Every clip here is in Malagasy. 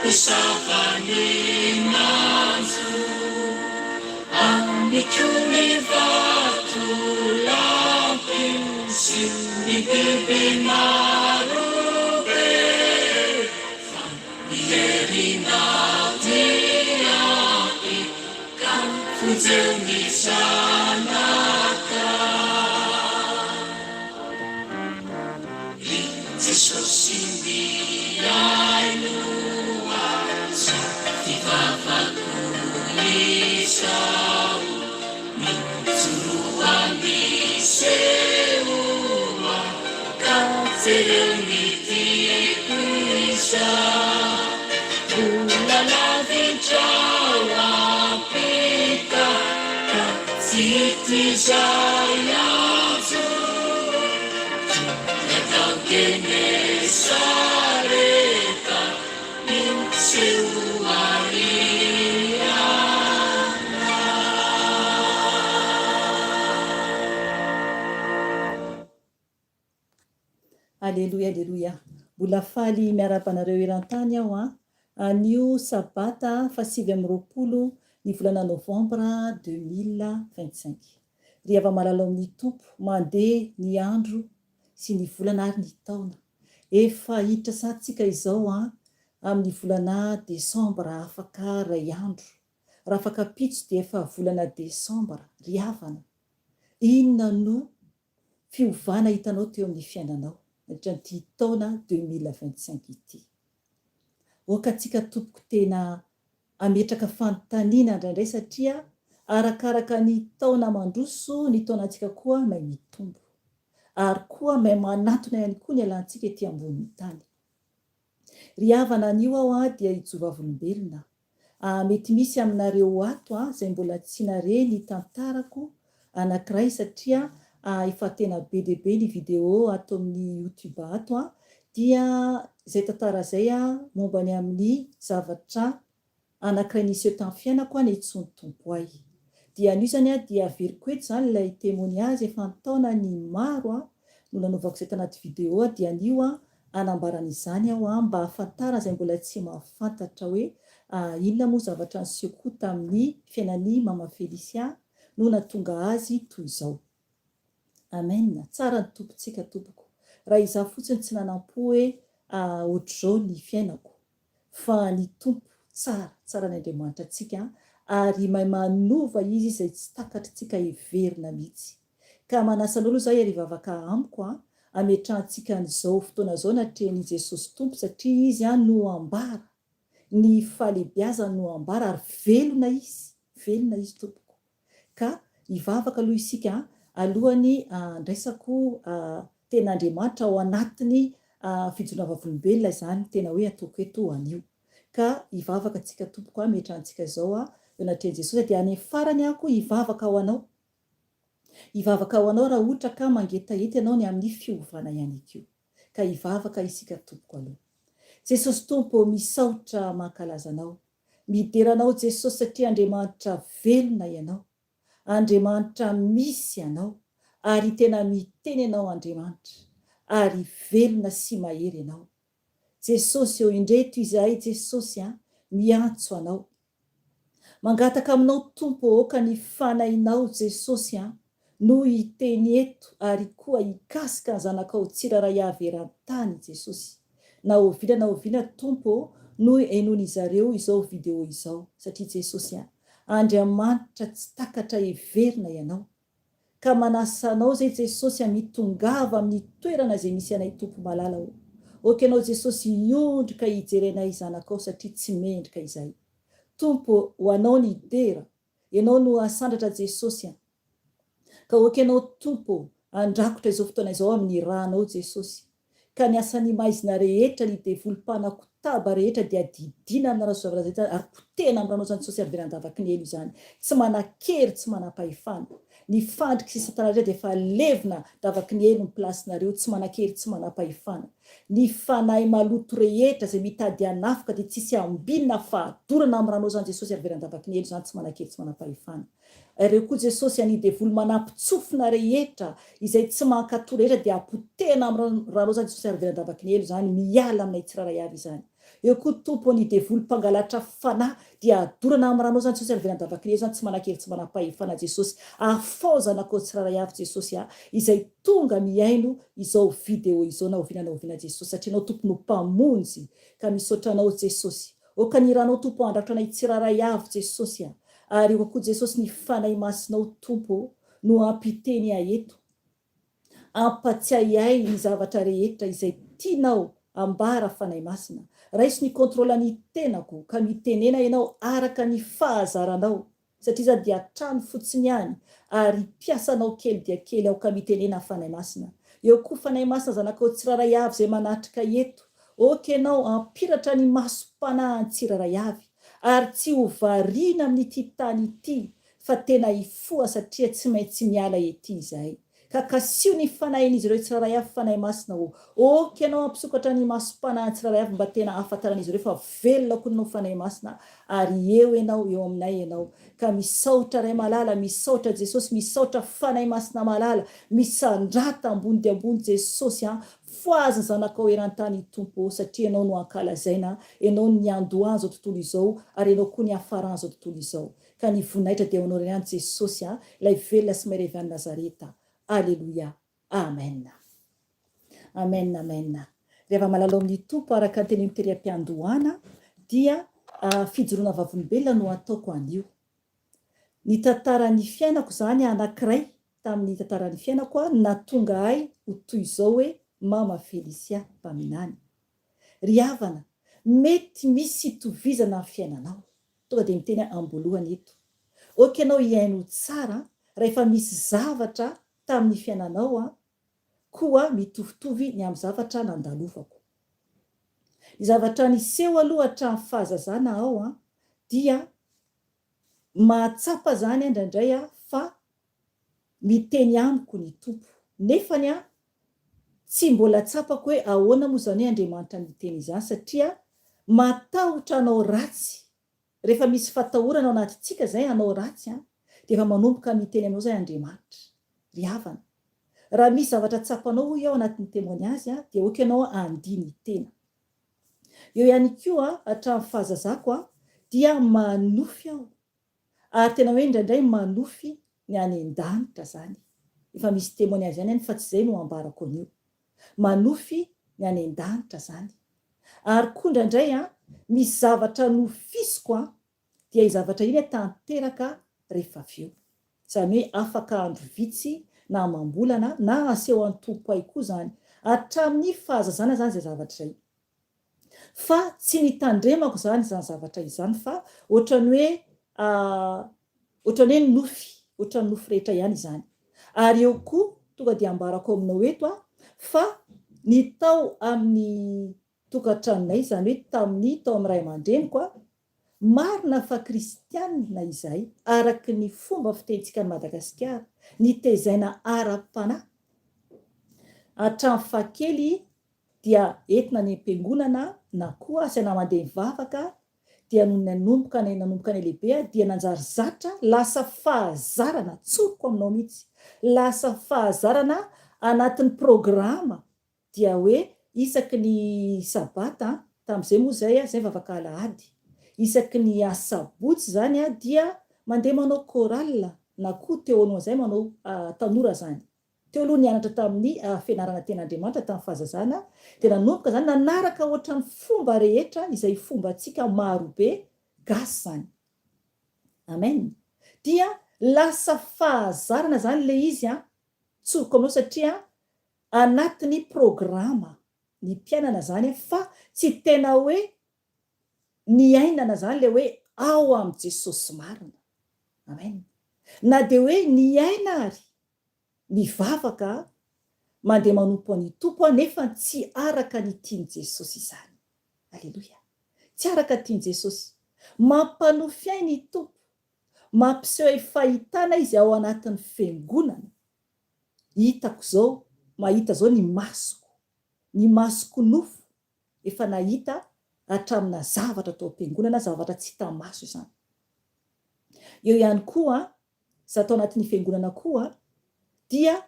Hisava ny manjo Amiko ny vatolampy Sy ny biby marobe Fa ny herinao dia ampy Ka vonjeo ny zanakao. Ry Jesosy mihainoa sy fivavako izao, Mijoroa misehoa ka jereo ny tiako izao. Mbola lavitra ampita ka tsy hita izay antso. Aleloia aleloia. Mbola faly miarahaba anareo eran-tany aho an. Anio sabata faha 29 ny volana novambra 2025. Ry hava-malala ao amin'ny Tompo, mandeha ny andro sy ny volana ary ny taona. Efa hiditra sahatsika izao an, amin'ny volana desambra afaka iray andro. Raha afaka ampitso dia efa volana desambra, ry havana. Inona no fiovana hitanao teo amin'ny fiainanao nandritra an'ity taona 2025 ity? Aoka antsika tompoko tena hametraka fanontaniana indraindray satria arakaraka ny taona mandroso ny taonantsika koa may mitombo. Ary koa may manatona ihany koa ny alantsika ety ambonin'ny tany. Ry havana anio aho dia hijoro vavolombelona. Mety misy aminareo ato izay mbola tsy nare ny tantarako anankiray satria efa tena be dia be ny video ato amin'ny youtube ato dia izay tantara izay momba ny amin'ny zavatra anankiray niseho tamin'ny fiainako niantsoan'ny Tompo ahy. Dia anio izany dia averiko eto izany ilay témoignage efa an-taonany maro no nanaovako izay tanaty video dia anio hanambarana izany aho mba hahafantarana izay mbola tsy mahafantatra hoe inona moa zavatra niseho koa tamin'ny fiainan'i Mama Felicia no nahatonga azy toy izao. Amen! Tsara ny Tompontsika tompoko. Raha izaho fotsiny tsy nanampo hoe ohatr'izao ny fiainako. Fa ny Tompo tsara, tsara ny Andriamanitra antsika ary mahay manova Izy izay tsy takatritsika heverina mihitsy. Ka manasa anao aloha izaho hivavaka amiko hametrahantsika an'izao fotoana izao natrehin'i Jesosy Tompo satria Izy no ambara, ny fahalehibiazany no ambara ary velona Izy, velona Izy tompoko. Ka hivavaka aloha isika alohan'ny handraisako tenin'Andriamanitra ao anatin'ny fijoroana vavolombelona izany tena hoe ataoko eto anio. Ka hivavaka tsika tompoko hametrahantsika izao eo anatrehan'i Jesosy dia any farany aho koa hivavaka ho anao. Hivavaka ho anao raha ohatra ka mangetaheta ianao ny amin'ny fiovana ihany koa. Ka hivavaka isika tompoko aloha. Jesosy Tompo ô misaotra mankalaza Anao. Midera Anao Jesosy satria Andriamanitra velona Ianao. Andriamanitra misy Ianao ary tena miteny Ianao Andriamanitra ary velona sy mahery Ianao. Jesosy ô indreto izahay Jesosy a miantso Anao. Mangataka aminao Tompo ô aoka ny Fanahinao Jesosy a no hiteny eto ary koa hikasika ny zanakao tsirairay avy eran-tany Jesosy. Na oviana na oviana Tompo ô no henoin'izareo izao video izao satria Jesosy a Andriamanitra tsy takatra heverina Ianao. Ka manasa Anao zay Jesosy a mitongava amin'ny toerana izay misy anay Tompo malala ô. Ok Ianao Jesosy hiondrika hijery anay zanakao satria tsy mendrika izahay. Tompo ô ho Anao ny dera Ianao no asandratra Jesosy a. Ka ok Ianao Tompo ô andrakotra izao fotoana izao amin'ny ranao Jesosy. Ka ny asan'ny maizina rehetra, ny devoly mpanakotaba rehetra dia didiana amin'ny ranao sy zavatra ary potehina amin'ny ranao izany Jesosy ary velan-davaky ny helo izany. Tsy manan-kery, tsy manam-pahefana. Ny fandriky sy satana rehetra dia efa levona davaky ny helo ny place-nareo, tsy manan-kery, tsy manam-pahefana. Ny fanahy maloto rehetra izay mitady hanafoka dia tsisy ambinina fahadorana amin'ny ranao izany Jesosy ary velan-davaky ny helo izany tsy manan-kery, tsy manam-pahefana. Ireo koa Jesosy any devoly manampitsofina rehetra izay tsy mankato rehetra dia apotehina amin'ny ranao izany Jesosy ary velan-davaky ny helo izany miala aminay tsirairay avy izany. Eo koa Tompo ô ny devoly mpangalatra fanahy dia adorana amin'ny ranao zany Jesosy ary velan-davaky zany tsy manan-kery tsy manam-pahefana Jesosy afaho zanakao tsirairay avy Jesosy a izay tonga mihaino izao video izao na oviana na oviana Jesosy satria Ianao Tompo no mpamonjy ka misaotra Anao Jesosy Aoka ny ranao Tompo handrakotra anay tsirairay avy Jesosy a ary aoka koa Jesosy ny Fanahy Masinao Tompo ô no hampiteny ahy eto Ampatsiahy ahy ny zavatra rehetra izay tianao ambara Fanahy Masina. Raiso ny contrôle ny tenako ka mitenena ianao araka ny fahazaranao satria za dia trano fotsiny ihany ary mpiasanao kely dia kely aho ka mitenena Fanahy Masina. Eo koa Fanahy Masina zanakao tsirairay avy izay manatrika eto. Ok ianao ampiratra ny masom-panahy tsirairay avy ary tsy ho variana amin'ity tany ity fa tena hifoha satria tsy maintsy miala ety izahay. Ka kasio ny fanahin'izy ireo tsirairay avy Fanahy Masina ô. Ok ianao hampisokatra ny masom-panahiny tsirairay avy mba tena hahafantaran'izy ireo fa velona koa ianao Fanahy Masina ary eo ianao, eo aminay ianao. Ka misaotra Ray malala, misaotra Jesosy, misaotra Fanahy Masina malala, misandrata ambony dia ambony Jesosy an, fohazy ny zanakao eran-tany Tompo ô satria ianao no ankalazaina, ianao no niandohan'izao tontolo izao ary ianao koa niafaran'izao tontolo izao. Ka ny voninahitra dia ho anao ihany Jesosy a, ilay velona sy mahery avy any Nazareta. Aleloia. Amen. Amen amen. Ry hava-malala ao amin'ny Tompo araka ny teneniko tery am-piandohana dia fijoroana vavolombelona no ataoko anio. Ny tantaran'ny fiainako izany anankiray tamin'ny tantaran'ny fiainako no nahatonga ahy ho toy izao hoe Mama Felicia mpaminany. Ry havana, mety misy itovizana ny fiainanao. Tonga dia miteny aho amboalohany eto. Ok ianao hihaino tsara rahefa misy zavatra tamin'ny fiainanao an, koa mitovitovy ny amin'ny zavatra nandalovako. Ny zavatra niseho aloha hatramin'ny fahazazana aho an, dia mahatsapa izany indraindray aho fa miteny amiko ny Tompo. Nefany an, tsy mbola tsapako hoe ahoana moa izany hoe Andriamanitra niteny izany satria matahotra hanao ratsy, rehefa misy fatahorana ao anatintsika izay hanao ratsy an, dia efa manomboka miteny aminao izay Andriamanitra. Ry havana, raha misy zavatra tsapanao hoy aho anatin'ny témoignage an, dia aoka ianao handini-tena. Eo ihany koa, hatramin'ny fahazazako an, dia manofy aho Ary tena hoe indraindray manofy ny any an-danitra zany. Efa misy témoignage ihany any fa tsy izay no ambarako anio. Manofy ny any an-danitra zany. Ary koa indraindray an, misy zavatra nofisiko an, dia iny zavatra iny tanteraka rehefa avy eo. Izany hoe afaka andro vitsy na amam-bolana na aseho an-tompo ahy koa izany. Hatramin'ny fahazazana izany izay zavatra izay. Fa tsy nitandremako izany izany zavatra izany fa ohatran'ny hoe ohatran'ny hoe nofy, ohatran'ny nofy rehetra ihany izany. Ary eo koa, tonga dia ambarako aminao eto aho, fa ny tao amin'ny tokantranonay, izany hoe tamin'ny tao amin'ny ray aman-dreniko aho, marina fa kristianina izahay, araka ny fomba fitenintsika any Madagasikara, nitezaina ara-panahy hatramin'ny fahakely dia entina any am-piangonana na koa asaina mandeha mivavaka dia nony nanomboka ny nanomboka ny lehibe aho dia nanjary zatra lasa fahazarana tsoriko aminao mihitsy lasa fahazarana anatin'ny programa dia hoe isaky ny sabata tamin'izay moa izay izay vavaka alahady isaky ny asabotsy izany dia mandeha manao chorale na koa teo alohan'izay manao tanora izany Teo aloha nianatra tamin'ny fianarana tenin'Andriamanitra tamin'ny fahazazana dia nanomboka izany nanaraka ohatran'ny fomba rehetra izay fombantsika marobe gasy izany. Amen. Dia lasa fahazarana izany ilay izy an, tsoriko aminao satria anatin'ny programa ny mpiainana izany fa tsy tena hoe niainana izany ilay hoe ao amin'i Jesosy marina. Amen. Na dia hoe niaina ary mivavaka mandeha manompo an'i Tompo aho nefa tsy araka ny tian'i Jesosy izany. Aleloia. Tsy araka ny tian'i Jesosy. Mampanofy ahy ny Tompo. Mampiseho ahy fahitana Izy ao anatin'ny fiangonana. Hitako izao, mahita izao ny masoko. Ny masoko nofo efa nahita hatramina zavatra tao am-piangonana, zavatra tsy hita maso izany. Eo ihany koa, za tao anatin'ny fiangonana koa dia.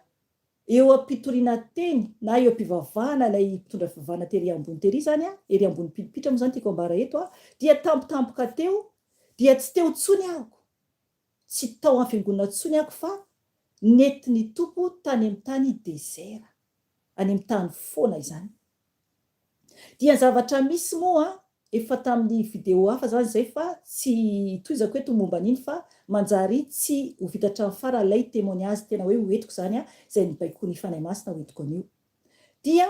Eo am-pitoriana teny na eo am-pivavahana ilay mpitondra fivavahana tery ambony tery izany an, ery ambony pilipitra moa izany tiako ambara eto an, dia tampotampoka teo dia tsy teo intsony aho, tsy tao amin'ny fiangonana intsony aho fa nentin'ny Tompo tany amin'ny tany désert, any amin'ny tany foana izany. Dia ny zavatra misy moa efa tamin'ny vidéo hafa zany izay fa tsy tohizako eto ny momba an'iny fa manjary tsy ho vita hatramin'ny farany ilay témoignage tena hoe ho entiko izany izay nibaikoan'ny Fanahy Masina ho entiko anio. Dia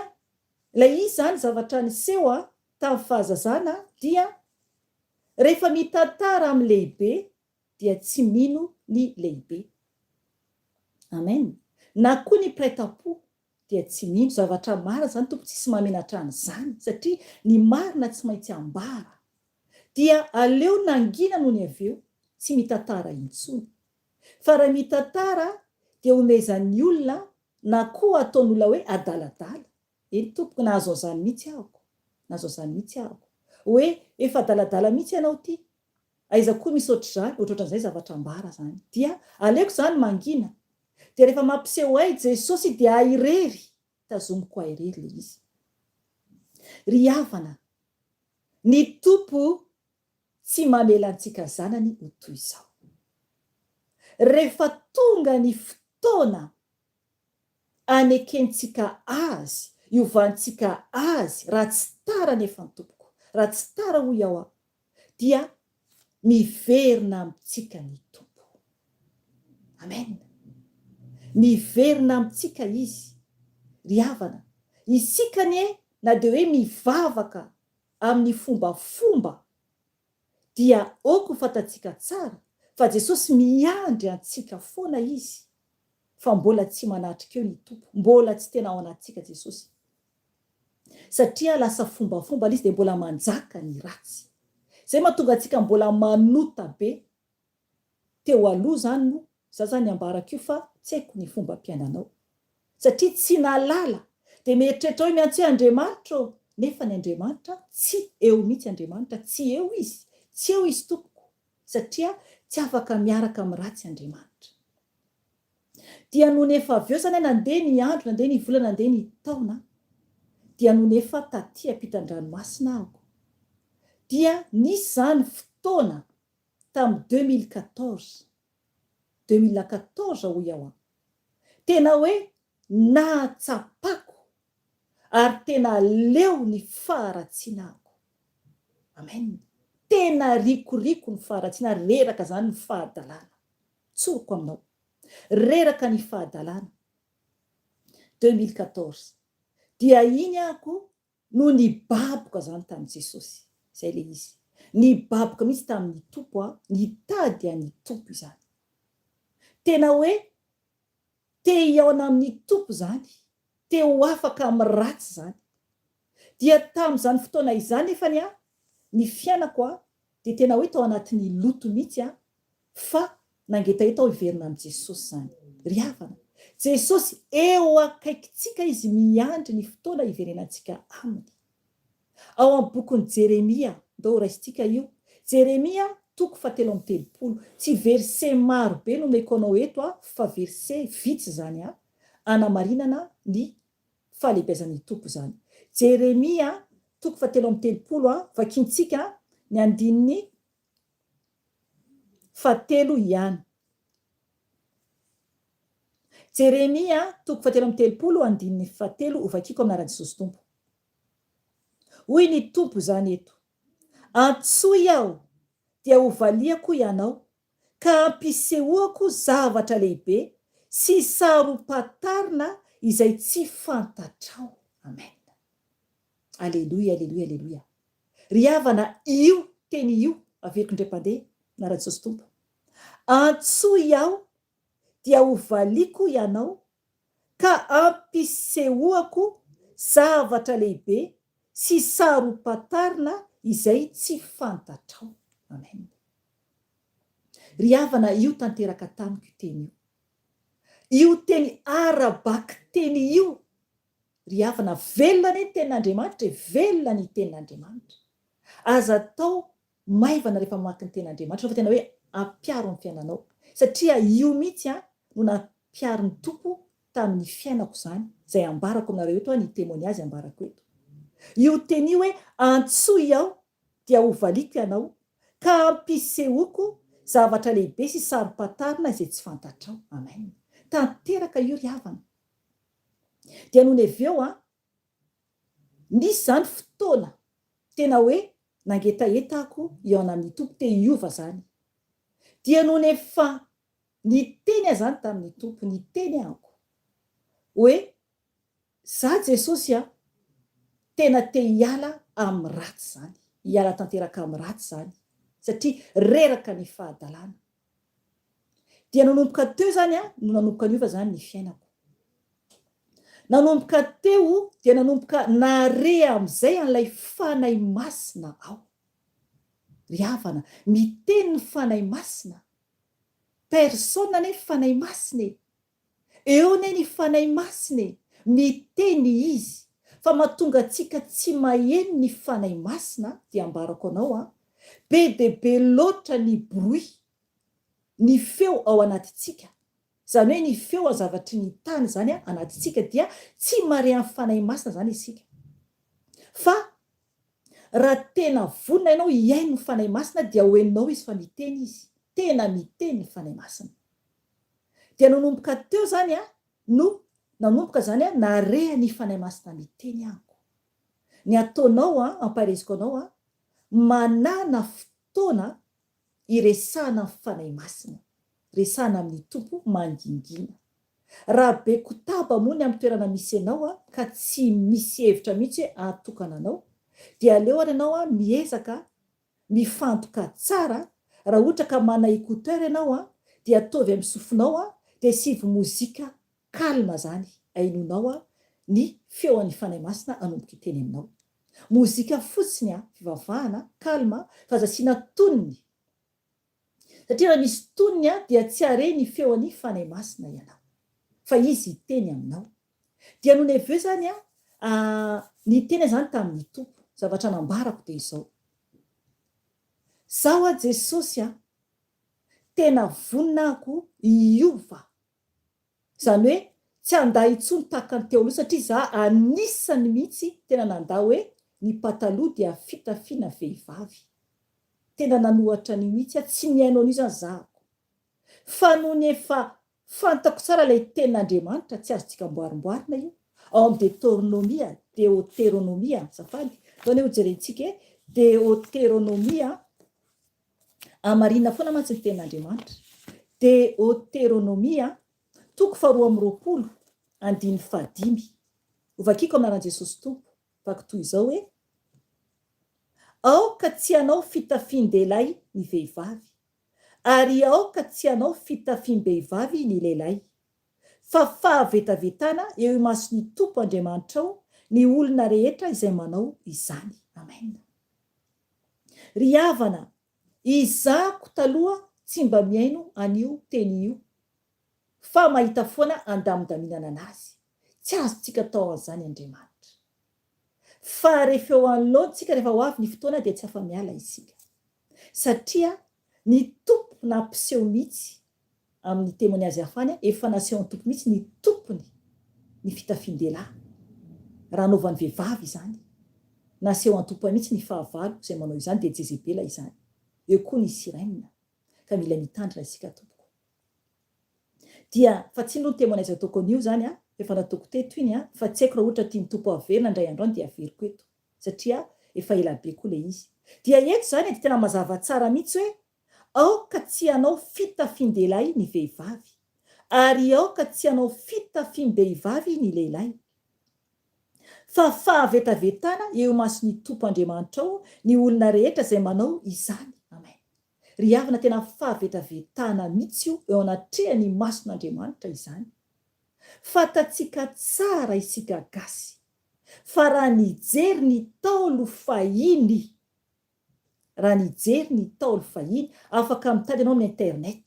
ilay izy izany zavatra niseho tamin'ny fahazazana dia rehefa mitantara amin'ny lehibe dia tsy mino ny lehibe. Amen. Na koa ny mpiray tampo dia tsy mino. Zavatra marina izany Tompo tsisy mahamenatra an'izany satria ny marina tsy maintsy ambara. Dia aleo nangina nony avy eo tsy mitantara intsony. Fa raha mitantara dia omezan'ny olona na koa ataon'olona hoe adaladala. Eny tompoko nahazo an'izany mihitsy ahako. Nahazo an'izany mihitsy ahako. Hoe efa adaladala mihitsy ianao ity. Aiza koa misy ohatr'izany, ohatrohatran'izay zavatra ambara zany. Dia aleoko zany mangina. Dia rehefa mampiseho ahy Jesosy dia ahy irery, tazomiko ahy irery le izy. Ry havana, ny Tompo tsy mamela antsika zanany ho toy izao. Rehefa tonga ny fotoana anekentsika Azy, iovantsika Azy, raha tsy tara anefa ny Tompoko, raha tsy tara hoy aho aho, dia miverina amintsika ny Tompo. Amen. Miverina amintsika Izy. Ry havana, isika anie na dia hoe mivavaka amin'ny fombafomba dia ok ho fantatsika tsara fa Jesosy miandry antsika foana Izy fa mbola tsy manatrika eo ny Tompo, mbola tsy tena ao anatintsika Jesosy. Satria lasa fombafomba ilay izy dia mbola manjaka ny ratsy. Izay mahatonga antsika mbola manota be. Teo aloha izany moa, za zany ambarako io fa tsy haiko ny fombam-piainanao. Satria tsy nahalala, dia mieritreritra hoe miantso hoe Andriamanitra ô, nefa ny Andriamanitra tsy eo mihitsy Andriamanitra, tsy eo Izy, tsy eo Izy tompoko, satria tsy afaka miaraka amin'ny ratsy Andriamanitra. Dia nony efa avy eo izany nandeha ny andro, nandeha ny volana, nandeha ny taona, dia nony efa taty ampitan-dranomasina aho, dia nisy izany fotoana tamin'ny 2014, 2014 hoy aho an, tena hoe nahatsapako ary tena leo ny faharatsiana aho. Amen. Tena rikoriko ny faharatsiana ary reraka izany ny fahadalana. Tsoriko aminao. Reraka ny fahadalana. 2014. Dia iny aho no nibaboka zany tamin'i Jesosy. Zay le izy. Nibaboka mihitsy tamin'ny Tompo aho, nitady an'i Tompo izany. Tena hoe te hihaona amin'ny Tompo izany, te ho afaka amin'ny ratsy izany. Dia tamin'izany fotoana izany nefany aho, ny fiainako aho, dia tena hoe tao anatin'ny loto mihitsy aho, fa nangetaheta aho hiverina amin'i Jesosy izany. Ry havana, Jesosy eo akaikintsika Izy miandry ny fotoana hiverenantsika Aminy. Ao amin'ny bokin'i Jeremia, ndao ho raisintsika io, Jeremia toko fahatelo amby 30, tsy verset maro be no omeko anao eto aho fa verset vitsy izany an, anamarinana ny fahalehibeazan'ny Tompo izany. Jeremia toko fahatelo amby 30 an, vakintsika ny andininy fahatelo ihany. Jeremia toko fahatelo amby 30 andininy fahatelo hovakiko amin'ny anaran'i Jesosy Tompo. Hoy ny Tompo izany eto, Antsoy Aho, dia hovaliako ianao, ka hampisehoako zavatra lehibe sy saro-pantarina izay tsy fantatrao. Amen. Aleloia, aleloia, aleloia. Ry havana, io teny io, averiko indray mpandeha, anaran'i Jesosy Tompo. Antsoy Aho, dia hovaliako ianao, ka ampisehoako zavatra lehibe sy saro-pantarina izay tsy fantatrao. Amen. Ry havana, io tanteraka tamiko io teny io. Io teny ara-bakiteny io, ry havana, velona anie ny tenin'Andriamanitra e, velona ny tenin'Andriamanitra. Aza atao maivana rehefa mamaky ny tenin'Andriamanitra fa tena hoe ampiaro amin'ny fiainanao. Satria io mihitsy no nampiharin'ny Tompo tamin'ny fiainako izany, izay ambarako aminareo eto, ny témoignage ambarako eto. Io teny io hoe antsoy aho dia hovaliako ianao, ka hampisehoako zavatra lehibe sy saro-pantarina izay tsy fantatrao. Amen. Tanteraka io ry havana. Dia nony avy eo an, nisy izany fotoana tena hoe nangetaheta ako hihaona amin'ny Tompo, te hiova izany. Dia nony efa niteny aho izany tamin'ny Tompo, niteny ahako hoe za Jesosy an, tena te hiala amin'ny ratsy izany, hiala tanteraka amin'ny ratsy izany, satria reraka ny fahadalana. Dia nanomboka teo izany an, no nanomboka niova izany ny fiainako. Nanomboka teo dia nanomboka nahare amin'izay an'ilay Fanahy Masina aho. Ry havana, miteny ny Fanahy Masina. Personne anie Fanahy Masina e. Eo anie ny Fanahy Masina e. Miteny Izy. Fa mahatonga antsika tsy maheno ny Fanahy Masina dia ambarako anao an, be dia be loatra ny bruit, ny feo ao anatintsika. Izany hoe ny feo azavatry ny tany izany anatintsika dia tsy mahare an'ny Fanahy Masina izany isika. Fa raha tena vonona ianao hihaino ny Fanahy Masina dia ho henonao Izy fa miteny Izy. Tena miteny ny Fanahy Masina. Dia nanomboka teo izany no nanomboka izany nahare ny Fanahy Masina miteny amiko. Ny ataonao ampahereziko anao, manàna fotoana iresahana amin'ny Fanahy Masina, resahana amin'ny Tompo mangingina. Raha be kotaba moa ny amin'ny toerana misy anao ka tsy misy hevitra mihitsy hoe ahatokana anao, dia aleo ary ianao miezaka mifantoka tsara, raha ohatra ka manana écouteur ianao dia ataovy amin'ny sofinao dia asivo mozika calme zany hainonao ny feon'ny Fanahy Masina hanomboka hiteny aminao. Mozika fotsiny a, fivavahana, calme, fa aza asiana tonony. Satria raha misy tonony a, dia tsy hare ny feon'ny Fanahy Masina ianao. Fa Izy hiteny aminao. Dia nony avy eo izany a, niteny aho izany tamin'ny Tompo. Zavatra nambarako dia izao. Zaho a Jesosy a, tena vonona ako hiova Izany hoe tsy handà intsony tahaka ny teo aloha satria za anisany mihitsy tena nandà hoe ny pataloha dia fitafiana vehivavy. Tena nanohatra an'io mihitsy aho, tsy nihaino an'io izany zahako. Fa nony efa fantako tsara ilay tenin'Andriamanitra, tsy azontsika amboarimboarina io, ao amin'ny Detornomia, Deoteronomia, azafady, atao anie hojerentsika e, Deoteronomia, Hamarina foana mantsy ny tenin'Andriamanitra. Deoteronomia, toko faharoa amby 20, andininy fahadimy. Hovakiko amin'ny anaran'i Jesosy Tompo, vaky toy izao hoe, Aoka tsy hanao fitafian-dehilahy ny vehivavy, ary aoka tsy hanao fitafiam-behivavy ny lehilahy, fa fahavetavetana eo imason'ny Tompo Andriamanitrao ny olona rehetra izay manao izany. Amen. Ry havana, izako taloha tsy mba mihaino an'io teny io fa mahita foana andamindaminana anazy. Tsy azontsika atao an'izany Andriamanitra. Fa rehefa eo anoloana tsika, rehefa ho avy ny fotoana dia tsy afa-miala isika. Satria ny Tompo nampiseho mihitsy amin'ny témoignage hafa any, efa nasehon'ny Tompo mihitsy ny tompony ny fitafian-dehilahy, raha anaovan'ny vehivavy izany, nasehon'ny Tompo mihitsy ny fahavalo izay manao izany dia Jezebela izany, eo koa ny sirène, ka mila mitandrina isika tompoko. Dia, fa tsy aloha ny témoignage ataoko an'io izany an, efa nataoko teto iny an, fa tsy haiko raha ohatra tian'ny Tompo haverina indray andro any dia averiko eto, satria efa elabe koa ilay izy. Dia eto izany dia tena mazava tsara mihitsy hoe Aoka tsy hanao fitafian-dehilahy ny vehivavy, ary aoka tsy hanao fitafiam-behivavy ny lehilahy. Fa fahavetavetana eo imason'ny Tompo Andriamanitrao ny olona rehetra izay manao izany. Amen. Ry havana, tena fahavetavetana mihitsy io eo anatrehan'ny mason'Andriamanitra izany. Fantatsika tsara isika gasy, fa raha nijery ny Ntaolo fahiny, Raha nijery ny Ntaolo fahiny, afaka mitady ianao amin'ny internet,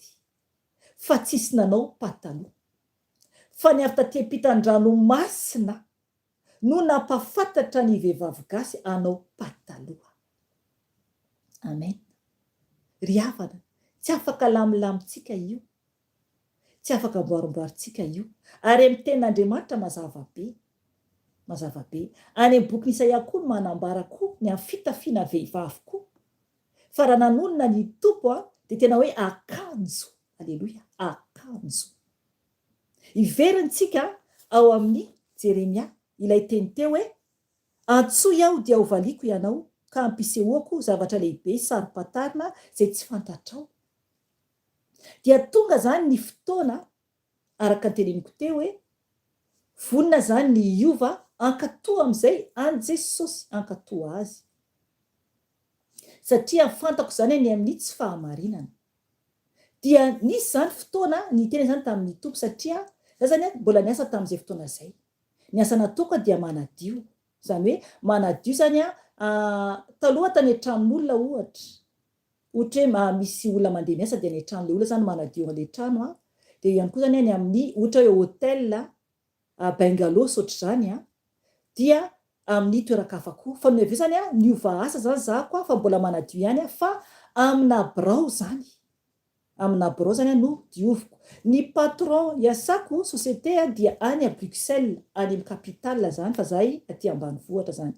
fa tsisy nanao pataloha. Fa ny avy taty ampitan-dranomasina no nampafantatra ny vehivavy gasy hanao pataloha. Amen. Ry havana, tsy afaka alamilamintsika io. Tsy afaka amboarimboarintsika io. Ary amin'ny tenin'Andriamanitra mazava be. Mazava be. Any amin'ny bokin'i Isaia koa no manambara koa ny amin'ny fitafiana vehivavy koa. Fa raha nanonona ny Tompo dia tena hoe akanjo. Aleloia. Akanjo. Hiverintsika ao amin'ny Jeremia ilay teny teo hoe, Antsoy aho dia hovaliako ianao ka hampisehoako zavatra lehibe saro-pantarina izay tsy fantatrao. Dia tonga izany ny fotoana, araka ny teneniko teo hoe, vonona izany ny hiova hankatò amin'izay an'i Jesosy, hankatò Azy. Satria fantako izany ny amin'ny tsy fahamarinana. Dia nisy izany fotoana niteny izany tamin'ny Tompo satria za izany mbola niasa tamin'izay fotoana izay. Ny asa nataoko dia manadio. Izany hoe manadio izany an, taloha tany an-tranon'olona ohatra, ohatra hoe misy olona mandeha miasa dia any an-tranon'ilay olona izany manadio an'ilay trano an, dia eo ihany koa izany any amin'ny ohatra hoe hotel, bungalow sy ohatr'izany an, dia amin'ny toeran-kafa koa. Fa nony avy eo izany an, niova asa izany za koa fa mbola manadio ihany aho fa amina birao izany. Amina birao izany aho no dioviko. Ny patron iasako, société, dia any à Bruxelles, any amin'ny capitale izany fa zahay aty ambanivohitra izany.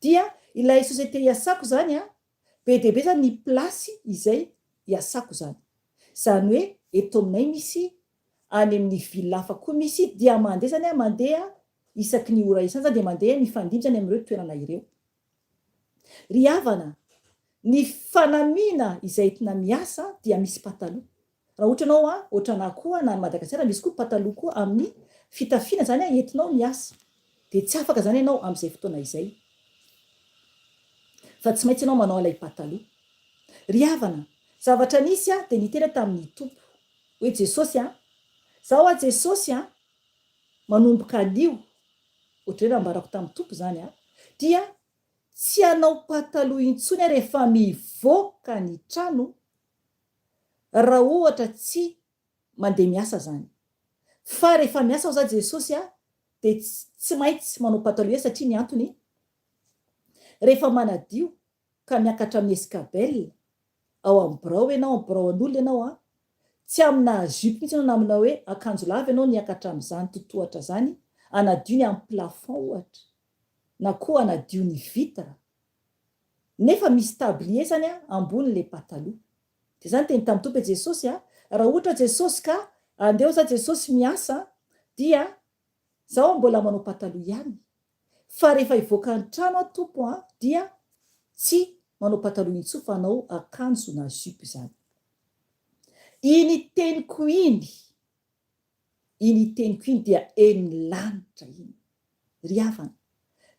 Dia ilay société iasako izany an, be dia be izany ny place izay iasako izany. Izany hoe eto aminay misy, any amin'ny ville hafa koa misy, dia mandeha izany aho, mandeha isaky ny ora isany izany dia mandeha mifandimby izany amin'ireo toerana ireo. Ry havana, ny fanamiana izay entina miasa dia misy pataloha. Raha ohatra ianao an, ohatranà koa na any Madagasikara misy koa pataloha koa amin'ny fitafiana izany an entinao miasa. Dia tsy afaka izany ianao amin'izay fotoana izay. Fa tsy maintsy ianao manao ilay pataloha. Ry havana, zavatra nisy aho dia niteny tamin'ny Tompo hoe Jesosy an, zaho hoa Jesosy an, manomboka anio, ohatran'ny hoe nambarako tamin'ny Tompo izany an, dia tsy hanao pataloha intsony aho rehefa mivoaka ny trano raha ohatra tsy mandeha miasa izany. Fa rehefa miasa aho za Jesosy a, dia tsy maintsy manao pataloha ihany satria ny antony, rehefa manadio ka miakatra amin'ny escabelle ao amin'ny birao ianao, amin'ny birao an'olona ianao an, tsy amina jupe mihitsy ianao na amina hoe akanjo lava ianao niakatra amin'izany totohatra izany, hanadio ny amin'ny plafond ohatra, na koa hanadio ny vitre, nefa misy tablier izany an ambony le pataloha. Dia izany teny tamin'ny Tompo hoe Jesosy a, raha ohatra Jesosy ka andeha za Jesosy miasa dia zaho mbola manao pataloha ihany, Fa rehefa hivoaka ny trano aho Tompo a dia tsy manao pataloha intsony fa hanao akanjo na jupe izany. Iny teniko iny, iny teniko iny dia eny lanitra iny. Ry havana,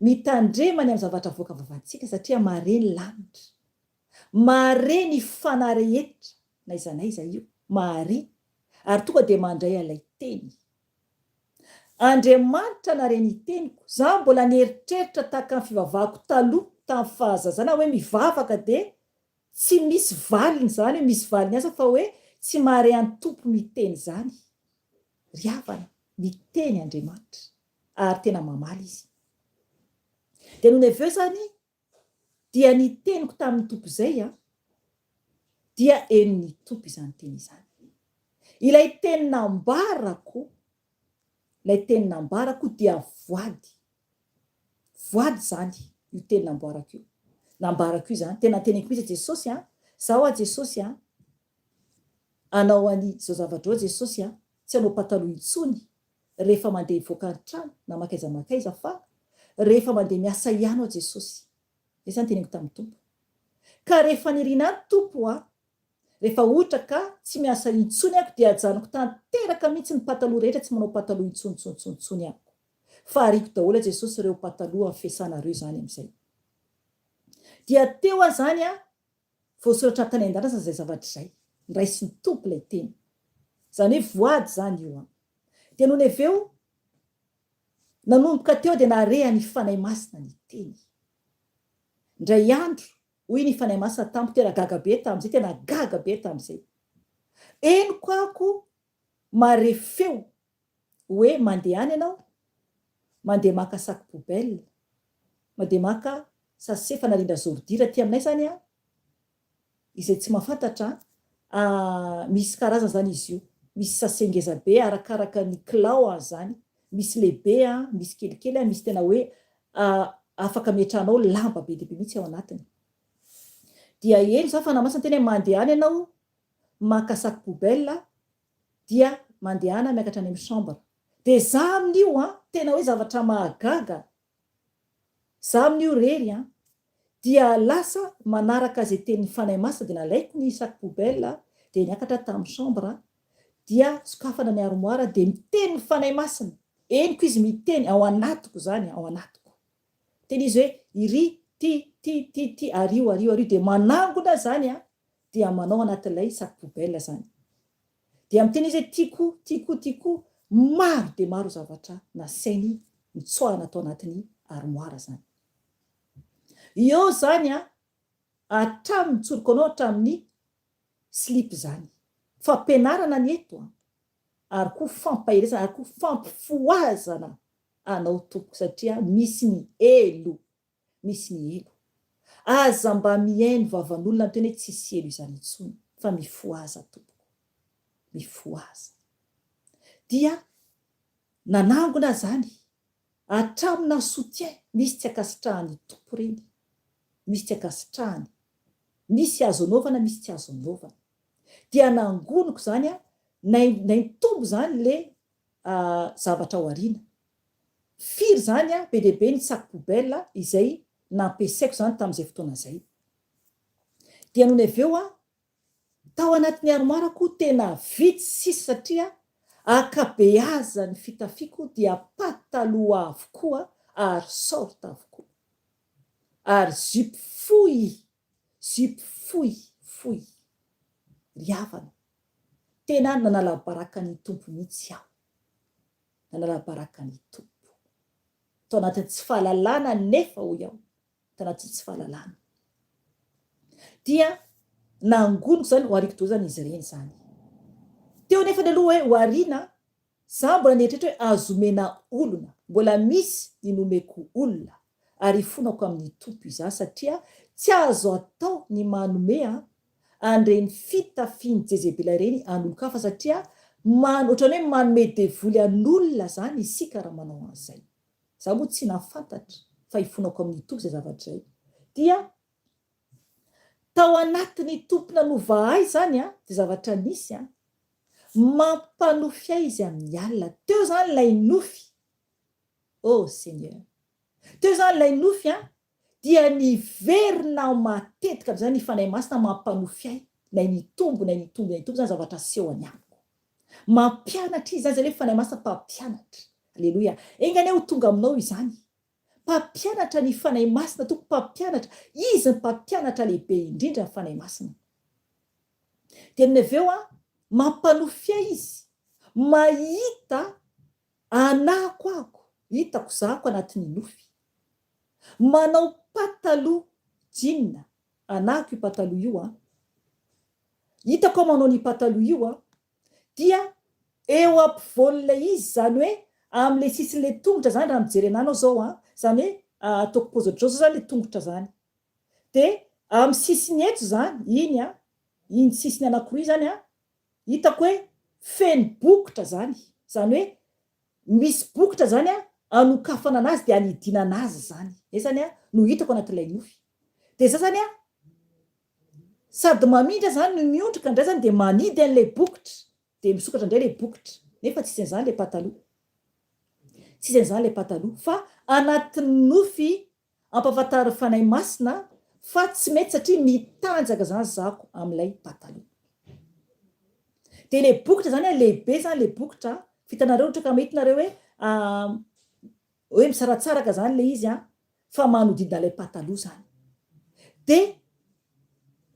mitandrema ny amin'ny zavatra avoaka vavantsika satria mahare ny lanitra. Mahare ny fanahy rehetra n'aiza n'aiza io, mahare ary tonga dia mandray an'ilay teny. Andriamanitra nare ny teniko, za mbola nieritreritra tahaka ny fivavahako taloha tamin'ny fahazazana hoe mivavaka dia tsy misy valiny zany hoe misy valiny asa fa hoe tsy mahare an'i Tompo miteny zany ry havana, miteny Andriamanitra ary tena mamaly Izy. Dia nony avy eo zany Dia ny teniko tamin'ny Tompo izay an, dia henon'ny Tompo izany teny izany. Ilay teny nambarako, ilay teny nambarako dia voady. Voady izany io teny namboarako io. Nambarako io izany. Tena teneniko mihitsy Jesosy an, zaho an Jesosy an, hanao an'izao zavatra izao Jesosy an, tsy hanao pataloha intsony rehefa mandeha hivoaka ny trano na mankaiza mankaiza fa rehefa mandeha miasa ihany aho Jesosy. Izay izany teneniko tamin'ny Tompo. Ka rehefa nirina ahy Tompo a, rehefa ohatra ka tsy miasa intsony ako dia ajanoko tanteraka mihitsy ny pataloha rehetra tsy manao pataloha intsony intsony intsony intsony ako. Fa ariako daholo Jesosy ireo pataloha amin'ny fiasanareo izany amin'izay. Dia teo aho izany a, Voasoratra tany an-danitra izay zavatra izay. Noraisin'ny Tompo ilay teny. Izany hoe voady izany io an. Dia nony avy eo, nanomboka teo dia nahare ny Fanahy Masina ny teny. Indray andro, hoy ny Fanahy Masina tamiko, tena gaga be tamin'izay, tena gaga be tamin'izay. Henoko ako mahare feo hoe mandeha any ianao, mandeha maka sac poubelle, mandeha maka sachet fanarindra zordira aty aminay izany an, izay tsy mahafantatra an, misy karazany izany izy io, Misy sachet ngeza be arakaraka ny kilao an'izany. Misy lehibe an, misy kelikely an, misy tena hoe afaka ametrahanao lamba be dia be mihitsy ao anatiny. Dia eny za fa namasina tena hoe mandehana ianao maka sac poubelle dia mandehana miakatra any amin'ny chambre. Dia za amin'io an, tena hoe zavatra mahagaga, za amin'io rery an, dia lasa manaraka izay tenin'ny Fanahy Masina dia nalaiko ny sac poubelle dia niakatra tamin'ny chambre dia sokafana ny armoire dia miteny ny Fanahy Masina, henoko izy miteny ao anatiko izany, ao anatiko. Miteny izy hoe iry, ty, ty, ty, ty, ario, ario, ario, dia manangona izany an, dia manao anatin'ilay sac poubelle izany. Dia miteny izy hoe tiako, tiako, tiako, maro dia maro zavatra nasainy nitsoahana tao anatin'ny armoire izany. Eo izany an, hatramin'ny tsoriko anao hatramin'ny slip izany. Fampianarana ny eto an, ary koa fampaherezana ary koa fampifohazana anao tompoko satria misy ny helo. Misy ny helo. Aza mba mihaino vavan'olona miteny hoe tsisy helo izany intsony fa mifohaza tompoko. Mifohaza. Dia nanangona izany hatramina soutien misy tsy ankasitrahan'ny Tompo ireny. Misy tsy ankasitrahany. Misy azo anaovana misy tsy azo anaovana. Dia nangoniko izany an, naintombo izany le zavatra ao aoriana. Firy izany an, be dia be ny sac poubelle izay nampiasaiko izany tamin'izay fotoana izay. Dia nony avy eo an, tao anatin'ny armoire-ko tena vitsy sisa satria ankabeazan'ny fitafiako dia pataloha avokoa ary short avokoa. Ary jupe fohy, jupe fohy, fohy. Ry havana, tena nanala baraka ny Tompo mihitsy aho. Nanala baraka ny Tompo. Tao anatin'ny tsy fahalalana nefa hoy aho, tao anatin'ny tsy fahalalana. Dia nangoniko izany, ho ariko daholo izany izy ireny izany. Teo nefa ny aloha hoe ho ariana, Za mbola nieritreritra hoe azo omena olona, mbola misy ny nomeko olona ary ifonako amin'ny Tompo izany satria tsy azo atao ny manome an'ireny fitafian'i Jezebela ireny an'olon-kafa satria man ohatran'ny hoe manome devoly an'olona zany isika raha manao an'izay. Za moa tsy nahafantatra fa ifonako amin'ny Tompo izay zavatra izay. Dia tao anatin'ny Tompo nanova ahy izany dia zavatra nisy an, Mampanofy ahy izy amin'ny alina. Teo izany ilay nofy. Oh Seigneur. Teo izany ilay nofy an, dia niverina matetika amin'izany ny Fanahy Masina mampanofy ahy, nay nitombo, nay nitombo, nay nitombo izany zavatra asehony amiko. Mampianatra izy izany, izany hoe Fanahy Masina mpampianatra. Aleloia. Enga anie ho tonga aminao izany. Mpampianatra ny Fanahy Masina, Tompo mpampianatra. Izy ny mpampianatra lehibe indrindra ny Fanahy Masina. Dia nony avy eo an, mampanofy ahy izy, mahita anahako ako, hitako zahako anatin'ny nofy. Manao pataloha jean, anahako io pataloha io an, hitako aho manao an'io pataloha io an, dia eo ampovoan'ilay izy, izany hoe amin'ilay sisin'ilay tongotra izany raha mijery anah anao izao an, izany hoe ataoko paozy ohatr'izao izao izany ilay tongotra izany. Dia amin'ny sisiny eto izany, iny an, iny sisiny anankiroa iny izany an, hitako hoe feno bokotra izany, izany hoe misy bokotra izany an, anokafana an'azy dia anidina an'azy izany. Izay izany an, no hitako anatin'ilay nofy. Dia izaho izany an, sady mamindra izany no miondrika indray izany dia manidy an'ilay bokotra, dia misokatra indray ilay bokotra, nefa tsisy an'izany ilay pataloha. Tsisy an'izany ilay pataloha, fa anatin'ny nofy Ampafantaro Fanahy Masina fa tsy mety satria mitanjaka zany zako amin'ilay pataloha. Dia ilay bokotra zany an, lehibe zany ilay bokotra, f'itanareo ohatra ka mahita nareo hoe hoe misaratsaraka zany ilay izy an, fa manodidina ilay pataloha zany. Dia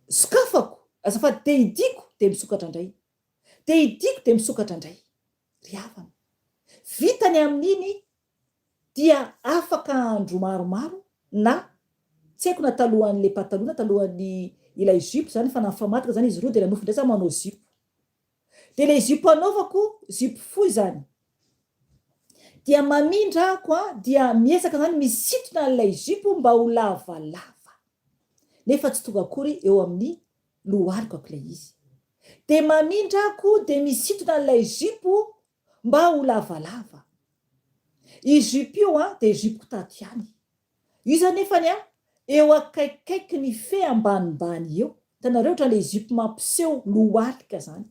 sokafako, azafady, dia hidiako dia misokatra indray. Dia hidiako dia misokatra indray. Ry havana, vita ny amin'iny dia afaka andro maromaro na tsy haiko na talohan'ilay pataloha na talohan'ny ilay jupe zany fa nafamadika zany izy roa dia nanofy indray za manao jupe dia ilay jupe anaovako jupe fohy zany dia mamindra ako a dia miezaka zany misintona an'ilay jupe mba ho lavalava nefa tsy tonga akory eo amin'ny lohalikako ilay izy. Dia mamindra ako dia misintona an'ilay jupe mba ho lavalava. Io jupe io an dia jupe-ko tato ihany. Io izany nefany an eo akaikikaiky ny fe ambanimbany eo. Hitanareo ohatran'ilay jupe mampiseho lohalika izany.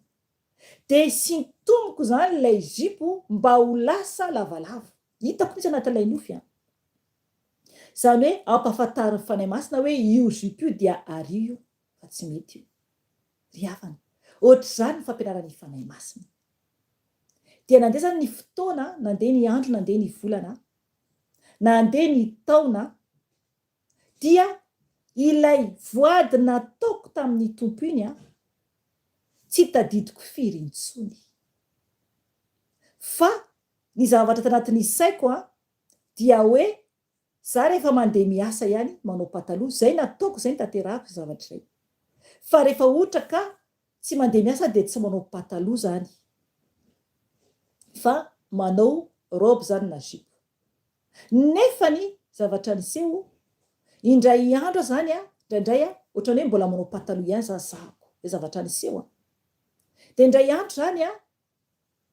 Dia sintomiko izany ilay jupe mba ho lasa lavalava. Hitako mihitsy anatin'ilay nofy an. Izany hoe ampahafantarin'ny Fanahy Masina hoe io jupe io dia ario io fa tsy mety io. Ry havana, ohatr'izany ny fampianaran'ny Fanahy Masina. Dia nandeha izany ny fotoana, nandeha ny andro, nandeha ny volana, nandeha ny taona, dia ilay voady nataoko tamin'ny Tompo iny an, tsy tadidiko firy intsony. Fa ny zavatra tanatin'ny saiko an, dia hoe za rehefa mandeha miasa ihany manao pataloha, zay nataoko zay notanterahako izay zavatra izay. Fa rehefa ohatra ka tsy mandeha miasa dia tsy manao pataloha zany fa manao robe zany na jupe. Nefa ny zavatra niseho, indray andro aho zany an, indraindray an, ohatran'ny hoe mbola manao pataloha ihany za zahako, izay zavatra niseho an. Dia indray andro zany an,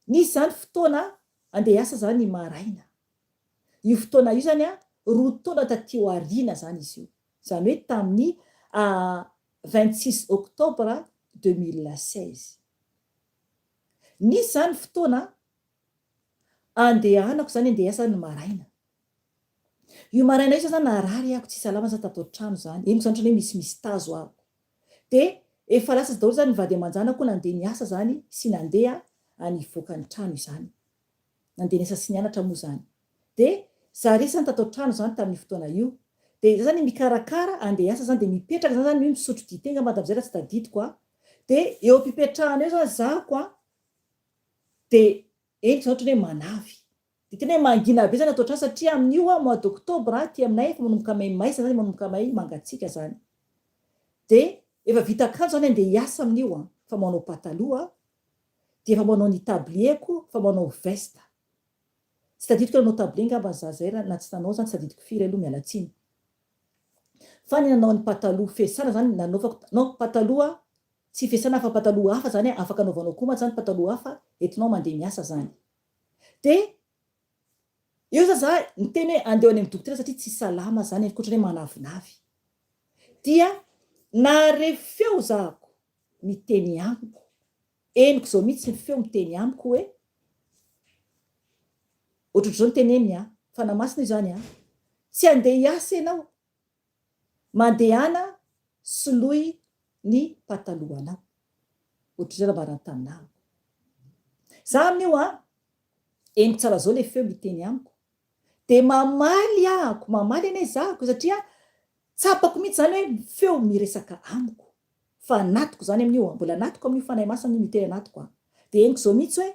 Nisy izany fotoana andeha hiasa izany maraina. Io fotoana io izany roa taona taty aoriana izany izy io. Izany hoe tamin'ny 26 octobre 2016. Nisy izany fotoana andehanako izany andeha hiasa ny maraina. Io maraina io izany narary aho, tsy salama za tato an-trano izany. Henoko izany ohatran'ny hoe misimisy tazo aho. Dia efa lasa daholo izany ny vady aman-janako nandeha niasa izany sy nandeha nivoaka ny trano izany. Nandeha niasa sy nianatra moa izany. Dia za resy izany tato an-trano izany tamin'io fotoana io. Dia za izany mikarakara handeha hiasa izany dia mipetraka za izany hoe misotro dite angamba tamin'izay raha tsy tadidiko an. Dia eo am-pipetrahana eo izany zahako an, dia henoko izany ohatran'ny hoe manavy. Dia tena hoe mangina be zany ato an-trano satria amin'io a mois d'octobre aty aminay efa manomboka may maizina zany manomboka may mangatsiaka zany. Dia efa vita akanjo zany andeha hiasa amin'io an, fa manao pataloha dia efa manao ny tablier-ko fa manao veste. Tsy tadidiko nanao tablier angamba za zay na tsy nanao zany tsy tadidiko firy aloha miala tsiny. Fa ny nanao ny pataloha fiasana zany nanaovako non pataloha tsy fiasana fa pataloha hafa zany afaka anaovanao koa mantsy zany pataloha hafa entinao mandeha miasa zany. Dia eo za za niteny hoe andeha ho any amin'ny dokotera satria tsy salama zany ankoatra ny hoe manavinavy. Dia nahare feo zahako miteny amiko, henoko izao mihitsy ny feo miteny amiko hoe, ohatrohatr'izao ny teneniny an, Fanahy Masina io izany an, tsy andeha hiasa ianao, mandehana soloy ny patalohanao. Ohatr'izay nambarany taminahako. Za amin'io an, henoko tsara zao le feo miteny amiko. Dia mamaly ahako, mamaly anie zahako satria tsapako mihitsy zany hoe feo miresaka amiko. Fa anatiko zany amin'io an, mbola anatiko amin'io Fanahy Masina amin'io miteny anatiko an. Dia henoko zao mihitsy hoe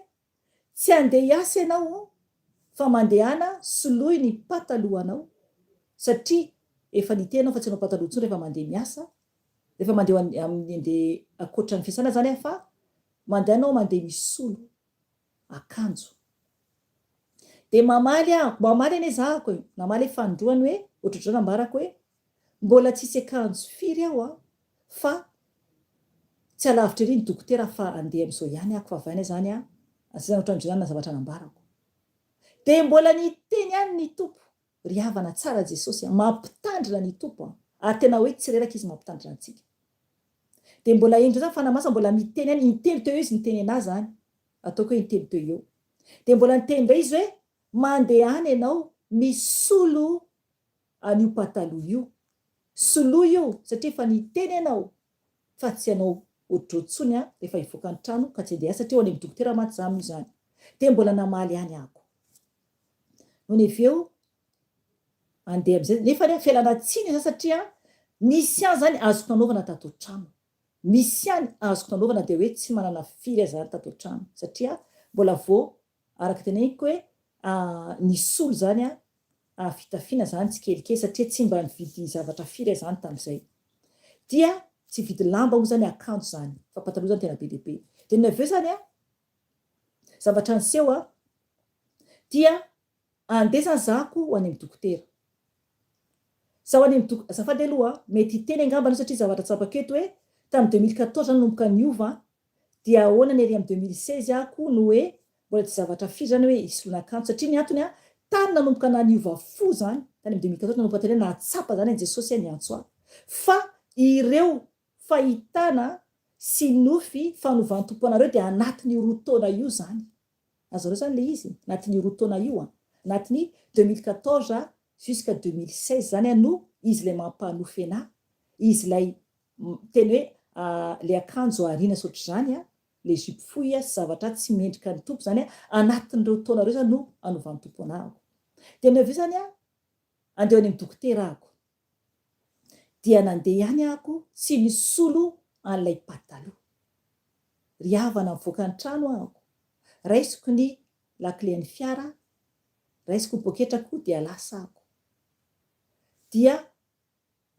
Tsy handeha hiasa ianao fa mandehana soloy ny patalohanao satria efa niteny ianao fa tsy hanao pataloha intsony rehefa mandeha miasa, rehefa mandeha ho amin'ny andeha ankoatra ny fiasana izany fa mandeha ianao mandeha misolo akanjo. Dia mamaly aho, mamaly anie zahako e, namaly aho fanindroany hoe ohatrohatr'izao nambarako hoe Mbola tsisy akanjo firy aho an, fa tsy alavitra ery ny dokotera fa andeha amin'izao ihany ako fa avy any zany an, zay zany ohatran'izay zany ny zavatra nambarako. Dia mbola niteny ihany ny Tompo, ry havana tsara Jesosy an, mampitandrina ny Tompo an, ary tena hoe tsy reraka Izy mampitandrina antsika. Dia mbola indro zany Fanahy Masina mbola miteny ihany, intelo teo eo Izy niteny anah zany, ataoko hoe intelo teo eo. Dia mbola niteny indray Izy hoe, mandehana ianao misolo an'io pataloha io. Soloy io satria efa niteny ianao fa tsy hanao ohatr'izao intsony aho rehefa hivoaka ny trano ka tsy handeha satria ho any amin'ny dokotera mantsy za amin'io izany. Dia mbola namaly ihany aho. Nony avy eo handeha amin'izay nefa anie fialana tsiny izany satria misy ihany izany azoko nanaovana tato an-trano. Misy ihany azoko nanaovana dia hoe tsy manana firy aho izany tato an-trano satria mbola vao araka teneniko hoe nisolo izany aho fitafiana zany tsikelikely satria tsy mba nividy zavatra firy aho zany tamin'izay. Dia tsy hividy lamba moa zany akanjo zany fa pataloha zany tena be dia be. Dia ny avy eo zany an, zavatra niseho an, dia andeha zany zahako ho any amin'ny dokotera. Za ho any amin'ny dok, azafady aloha an, mety hiteny angamba anao satria zavatra tsapako eto hoe tamin'ny 2014 zany nanomboka niova an, Dia ahoana ny ery amin'ny 2016 ako no hoe mbola tsy zavatra firy zany hoe hisoloana akanjo satria ny antony an, tany nanomboka naniova fo zany, tany amin'ny 2014 nanomboka tany hoe nahatsapa zany an'i Jesosy niantso ahy. Fa ireo fahitana sy nofy fanovan-tompo anareo dia anatin'io roa taona io zany. Azonareo zany le izy? Anatin'io roa taona io an, anatin'ny 2014 jusqu'à 2016 zany an no izy ilay mampanofy anah, izy ilay miteny hoe le akanjo ariana sy ohatr'izany an, le jupe fohy sy zavatra tsy mendrika ny Tompo zany an, anatin'ireo taona ireo zany no anovan'ny Tompo anah ako. Dia ny avy eo zany an, andeha any amin'ny dokotera ako. Dia nandeha ihany ako tsy nisolo an'ilay pataloha. Ry havana mivoaka ny trano ahako, raisiko ny lakile-n'ny fiara, raisiko ny poketrako dia lasa ako. Dia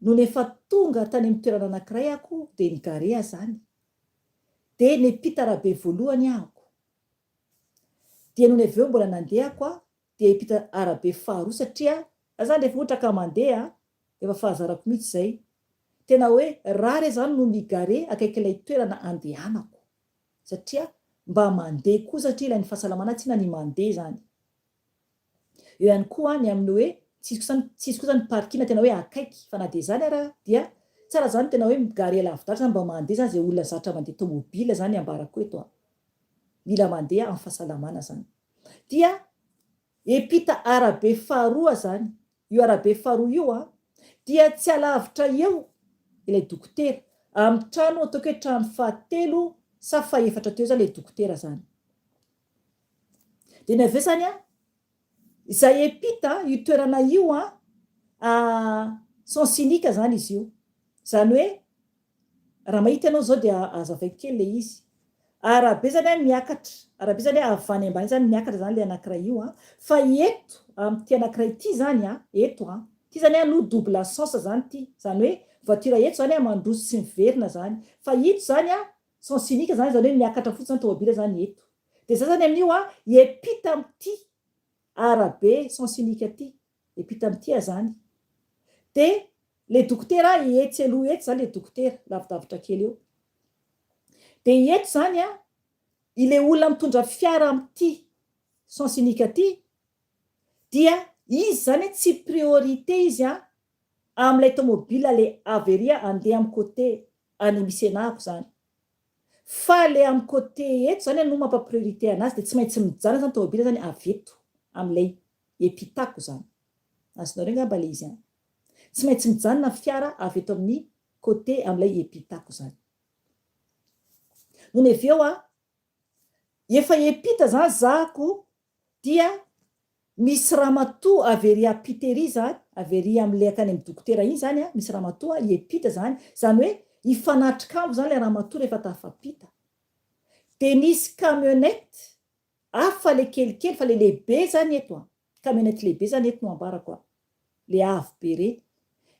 Nony efa tonga tany amin'ny toerana anankiray ako dia ni-gare aho zany. Dia niampita arabe voalohany ahako. Dia nony avy eo mbola nandeha ako a, dia hiampita arabe faharoa satria za zany rehefa ohatra ka mandeha efa fahazarako mihitsy izay. Tena hoe rare zany no mi-gare akaik'ilay toerana andehanako. Satria mba mandeha koa satria ilain'ny fahasalamana tsinona ny mandeha zany. Eo ihany koa ny amin'ny hoe tsisy kosa tsisy kosa ny parking tena hoe akaiky fa na dia izany ara dia tsara zany tena hoe mi-garer lavidavitra zany mba mandeha zany izay olona zatra mandeha tomobile zany ambarako eto a! Mila mandeha amin'ny fahasalamana zany. Dia epita arabe faharoa zany, io arabe faharoa io a dia tsy alavitra eo ilay dokotera, amin'ny trano ataoko hoe trano fahatelo sa fahefatra teo zany ilay dokotera zany. Dia ny avy eo zany an, izay epita io toerana io an, sens unique zany izy io. Izany hoe raha mahita ianao izao dia azavaiko kely ilay izy. Arabe zany an miakatra, arabe zany an avy any ambany zany miakatra zany ilay anankiray io an, fa eto amin'ity anankiray ity zany an, eto an, ity zany an no double sens zany ity, izany hoe voiture eto zany an mandroso sy miverina zany, fa ito zany an Sens unique zany, zany hoe miakatra fotsiny zany tomobile zany eto. Dia za zany amin'io an, hiampita amin'ity arabe sens unique ty, hiampita amin'ity aho zany. Dia le dokotera etsy aloha etsy zany le dokotera, lavidavitra kely eo. Dia eto zany an, ilay olona mitondra fiara amin'ity sens unique ty, dia izy zany tsy priorité izy an, amin'ilay tomobile le avy ery andeha amin'ny côté any misenahako zany. Fa le am côté eto zany no mampa priorité anazy de tsy maintsy mijanona zany tomobile zany avy eto amlay epitako zany. Azonareo ngamba le izy an. Tsy maintsy mijanona fiara avy eto amin'ny côté amlay epitako zany. Nony avy eo an, efa epita zany zahako dia misy ramatoa avy ery ampita ery izany, avy ery amin'ilay akany amin'ny dokotera iny izany an, misy ramatoa hiampita izany, izany hoe hifanatrika amiko izany ilay ramatoa rehefa tafampita. Dia nisy camionnette hafa ilay kelikely fa ilay lehibe izany eto an, camionnette lehibe izany eto no ambarako an, ilay avo be ireny.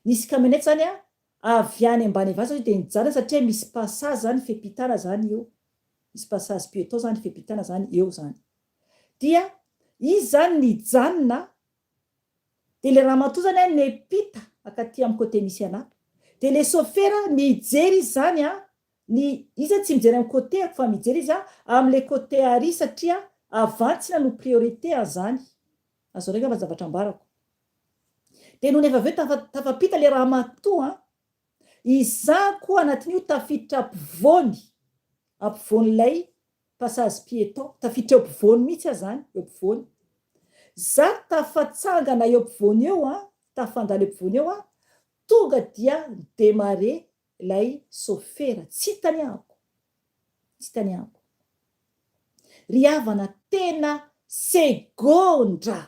Nisy camionnette izany an, avy any ambany avy any satria dia nijanona satria misy passage izany fiampitana izany eo, misy passage piéton izany fiampitana izany eo izany. Dia izy zany nijanona dia le ramatoa zany an niampita akaty am côté misy anah dia le sôfera mijery izy zany an ny izy an tsy mijery am côté ako fa mijery izy an am le côté ary satria avantsina no priorité anzany azonareo angamba ny zavatra ambarako dia nony efa avy eo tafa tafampita le ramatoa an izaho koa anatin'io tafiditra ampovoany ampovoan'ilay Passage piéton, tafiditra eo ampovoany mihitsy aho zany, eo ampovoany. Za tafatsangana eo ampovoany eo an, tafandalo eo ampovoany eo aho, tonga dia ni-demarrer ilay sôfera, tsy hitany ahako, tsy hitany ahako. Ry havana tena segondra,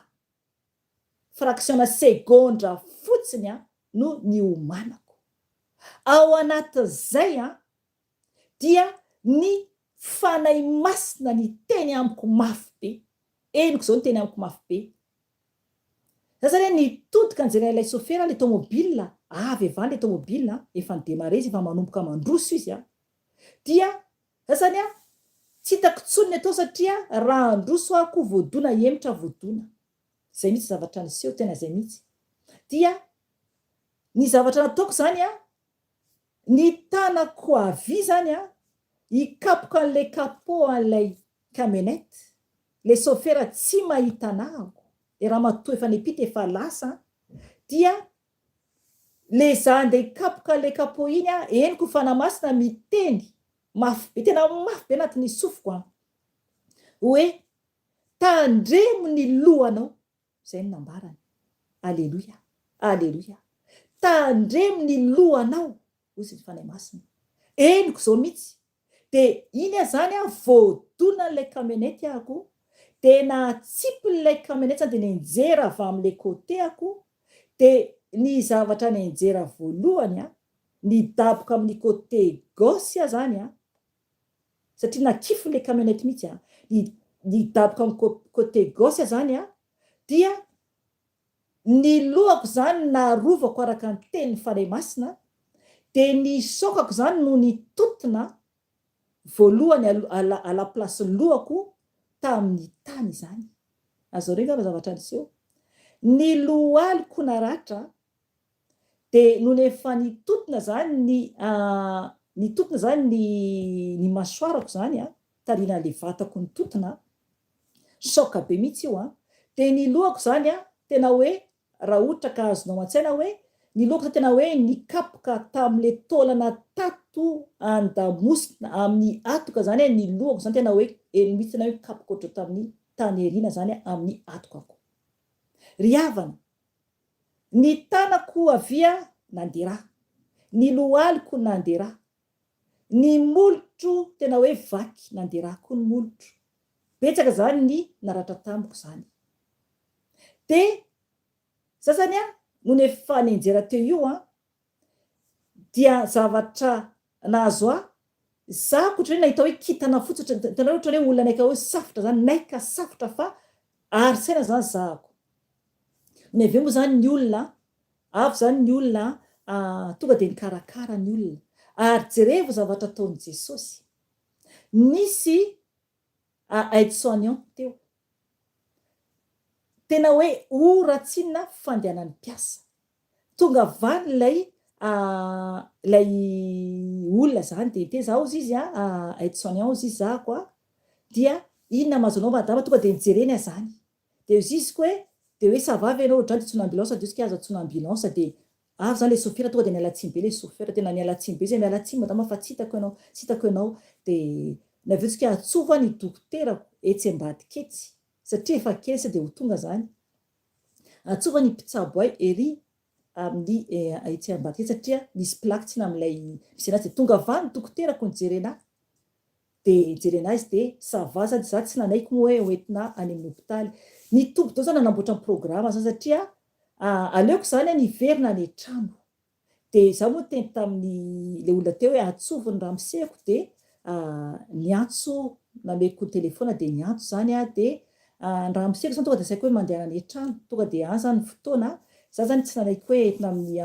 fraction-na segondra fotsiny an no niomanako. Ao anatin'izay an, dia ny Fanahy Masina niteny amiko mafy be. Henoko izao niteny amiko mafy be. Za zany nitodika nijery an'ilay sôfera ilay tômôbila, avy avy any ilay tômôbila, efa ni-demarrer izy, efa manomboka mandroso izy an. Dia za zany an, tsy hitako intsony ny atao satria raha handroso aho koa voadona, hemotra aho voadona. Izay mihitsy zavatra niseho, tena izay mihitsy. Dia ny zavatra nataoko izany an, Ny tanako havia zany an, hikapoka an'ilay capot an'ilay camionnette, ilay sôfera tsy mahita anahako, ilay ramatoa efa niampita efa lasa an, dia le za andeha hikapoka an'ilay capot iny an, henoko Fanahy Masina miteny mafy be, tena mafy be anatin'ny sofiko an, hoe tandremo ny lohanao. Izay no nambarany. Aleloia! Aleloia! Tandremo ny lohanao, hozy ny Fanahy Masina. Henoko izao mihitsy. Dia iny aho izany an, voadonan'ilay camionnette ahako, dia natsipin'ilay camionnette izany dia nianjera avy amin'ilay côté ako, dia ny zavatra nianjera voalohany an, nidaboka amin'ny côté gauche aho izany an, satria nakifiny ilay camionnette mihitsy an, nidaboka amin'ny côté gauche izany an, dia ny lohako izany narovako araka ny tenin'ny Fanahy Masina, dia ny saokako izany no nitontona voalohany à la place ny lohako tamin'ny tany izany. Azonareo angamba zavatra niseho. Ny lohaliko naratra Dia nony efa nitotona izany ny nitotona izany ny ny masoarako izany an, taorian'ilay vatako nitotona, choc be mihitsy io an, dia ny lohako izany an, tena hoe raha ohatra ka azonao an-tsaina hoe ny lohako izany tena hoe nikapoka tamin'ilay taolana tato an-damosina amin'ny hatoka izany an, ny lohako izany tena hoe eny mihitsy tena hoe nikapoka ohatran'ny tamin'ny tany aoriana izany amin'ny hatokako. Ry havana, Ny tanako havia nandeha rà. Ny lohaliko nandeha rà. Ny molotro tena hoe vaky nandeha rà koa ny molotro. Betsaka zany ny naratra tamiko zany. De za zany an, nony efa nianjera teo io an, dia zavatra nahazo ahy, za ohatran'ny hoe nahita hoe kintana fotsy ohatran'ny, hitanareo ohatran'ny hoe olona naika hoe safotra zany, naika safotra fa ary saina zany zahako. Ny avy eo moa zany ny olona, avy zany ny olona tonga dia nikarakara ny olona. Ary jerevo zavatra ataon'i Jesosy. Nisy aide soignant teo. Tena hoe ora tsinona fandehanan'ny mpiasa. Tonga avy any ilay ilay olona zany dia niteny za hozy izy a, aide soignant hozy izy zahako a, dia inona mahazo anao madama, tonga dia nijereny aho zany. Dia hozy izy koa hoe, dia hoe ça va ve ianao ohatr'izany dia antsoina ambulance dia hozy kay aza antsoina ambulance dia avy zany ilay chauffeur tonga dia niala tsiny be ilay chauffeur, tena niala tsiny be izy hoe miala tsiny madama fa tsy hitako ianao, tsy hitako ianao, dia ny avy eo tsika antsovo aho ny dokoterako etsy ambadika etsy satria efa kely sao dia ho tonga zany, antsovo ny mpitsabo ahy ery amin'ny etsy ambadika etsy satria misy plaque tsina amin'ilay misy anazy dia tonga avy any ny dokoterako nijerena ahy. Dia jerena azy dia ça va sady za tsy nanaiky moa hoe hoentina any amin'ny hopitaly. Ny tompon dao zany nanamboatra ny programa zany satria aleoko zany an hiverina any an-trano. Dia za moa niteny tamin'ny le olona teo hoe antsovy ny ramoseko dia niantso nameko ny telephone dia niantso zany aho dia ny ramoseko zany tonga dia asaiko hoe mandehana any an-trano tonga dia any zany ny fotoana, za zany tsy nanaiky hoe entina amin'ny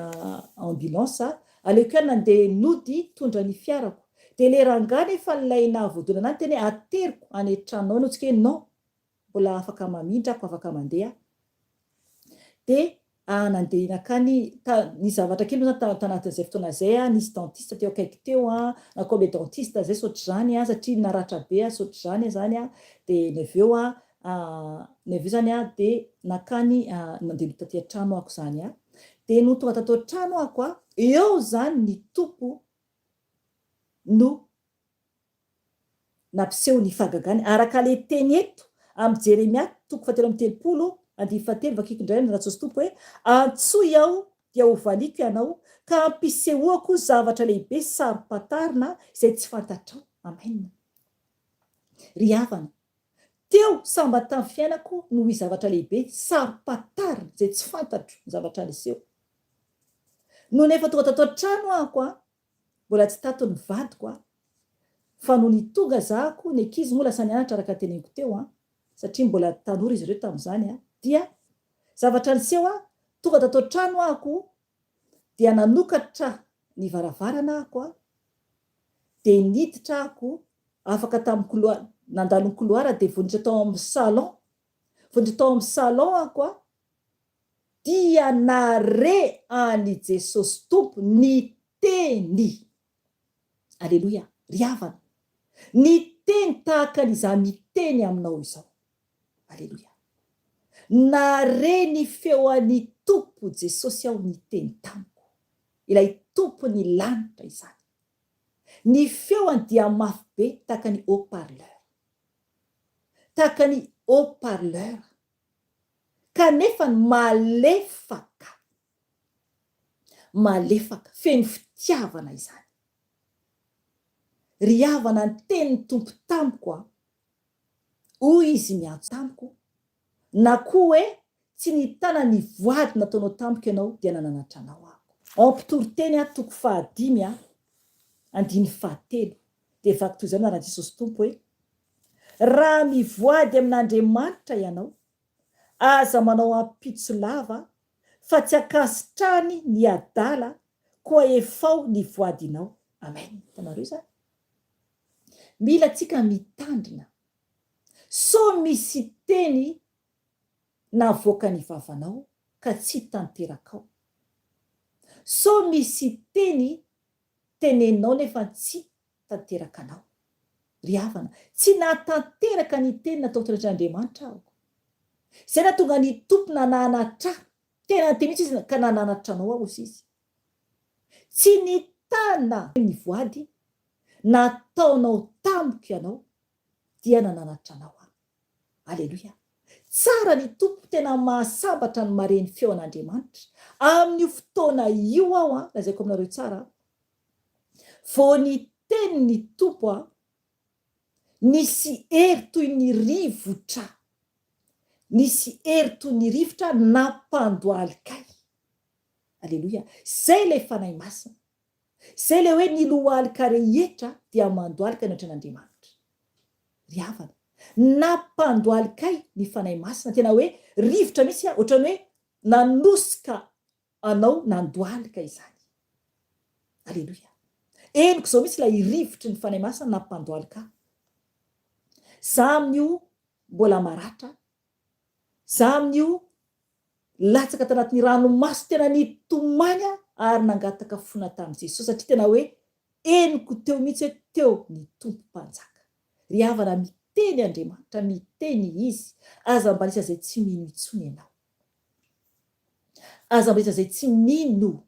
ambulance, aleoko ihany nandeha nody nitondra ny fiarako. Dia le rangahy nefa ilay nahavoadona anah niteny hoe ateriko any an-tranonao ianao, tsy hoe non, mbola afaka mamindra ako, afaka mandeha. Dia nandeha nankany, ta, nisy zavatra kely moa zany ta, tanatin'izay fotoana izay an, nisy dentiste teo akaiky teo an, nankao amin'ilay dentiste izay sy ohatr'izany an, satria naratra be aho sy ohatr'izany izany an, dia ny avy eo an, ny avy eo izany an, dia nankany, nandeha taty an-trano ako izany an. Dia nony tonga tato an-trano ako an, eo izany ny Tompo no nampiseho ny fahagagany, araka ilay teny eto amin'i Jeremia toko fahatelo amby telopolo andininy fahatelo, vakiko indray ny Ratsosy Tompo hoe, Antsoy aho dia hovaliako ianao, ka hampisehoako zavatra lehibe sy saro-pantarina izay tsy fantatrao. Amen. Ry havana, teo sambany tamin'ny fiainako no hisy zavatra lehibe saro-pantarina izay tsy fantatro ny zavatra niseho. Nony efa tonga tato an-trano aho an, mbola tsy tato ny vadiko an, fa nony tonga zahako, ny ankizy moa lasa nianatra araka ny teneniko teo an, satria mbola tanora izy ireo tamin'izany an, dia zavatra niseho an, tonga tato an-trano ahako dia nanokatra ny varavarana ahako an, dia niditra ahako, afaka tamin'ny couloir, nandalo ny couloir dia vao niditra tao amin'ny salon, vao niditra tao amin'ny salon ahako an, dia nare an'i Jesosy Tompo niteny. Aleloia! Ry havana! Niteny tahaka ny izaho miteny aminao izao. Aleloia. Nahare ny feon'ny Tompo Jesosy aho niteny tamiko. Ilay Tompon'ny lanitra izany. Ny feony dia mafy be tahaka ny haut parleur. Tahaka ny haut parleur. Kanefa ny malefaka. Malefaka, feno fitiavana izany. Ry havana ny tenin'ny Tompo tamiko an! Hoy izy niantso tamiko, na koa hoe tsy nitana ny voady nataonao tamiko ianao dia nananatra anao aho. Ao Mpitoriteny a toko fahadimy a andininy fahatelo dia vaky toy izao ny anaran'i Jesosy Tompo hoe, Raha mivoady amin'Andriamanitra ianao, aza manao ampitso lava fa tsy ankasitrahany ny adala koa efao ny voadinao. Amen. Hitanareo izany? Mila tsika mitandrina sao misy teny navoakan'ny vavanao ka tsy tanterakao. Sao misy teny teneninao nefa tsy tanterakanao. Ry havana, tsy nahatanteraka ny teny nataoko teo anatrehan'Andriamanitra aho. Izay nahatonga ny Tompo nananatra ahy. Tena niteny mihitsy Izy ka nananatra anao aho, hoy Izy. Tsy nitana ny voady nataonao tamiko ianao dia nananatra anao aho. Aleloia! Tsara ny Tompo, tena mahasambatra ny mahare ny feon'Andriamanitra. Amin'io fotoana io aho an, lazaiko aminareo tsara an, vao niteny ny Tompo an, nisy hery toy ny rivotra, nisy hery toy ny rivotra nampandohalika ahy. Aleloia! Izay ilay Fanahy Masina. Izay ilay hoe ny lohalika rehetra dia mandohalika ny anatrehan'Andriamanitra. Ry havana, nampandohalika ahy ny Fanahy Masina, tena hoe rivotra mihitsy aho, ohatran'ny hoe nanosika anao nandohalika izany. Aleloia. Henoko izao mihitsy ilay rivotry ny Fanahy Masina nampandohalika ahy. Za amin'io mbola maratra, za amin'io Latsaka tanatin'ny ranomaso tena nitomany aho ary nangataka fona tamin'i Jesosy satria tena hoe henoko teo mihitsy hoe teo ny Tompo Mpanjaka. Ry havana miteny Andriamanitra, miteny Izy. Aza mba anisan'izay tsy mino intsony ianao. Aza mba anisan'izay tsy mino.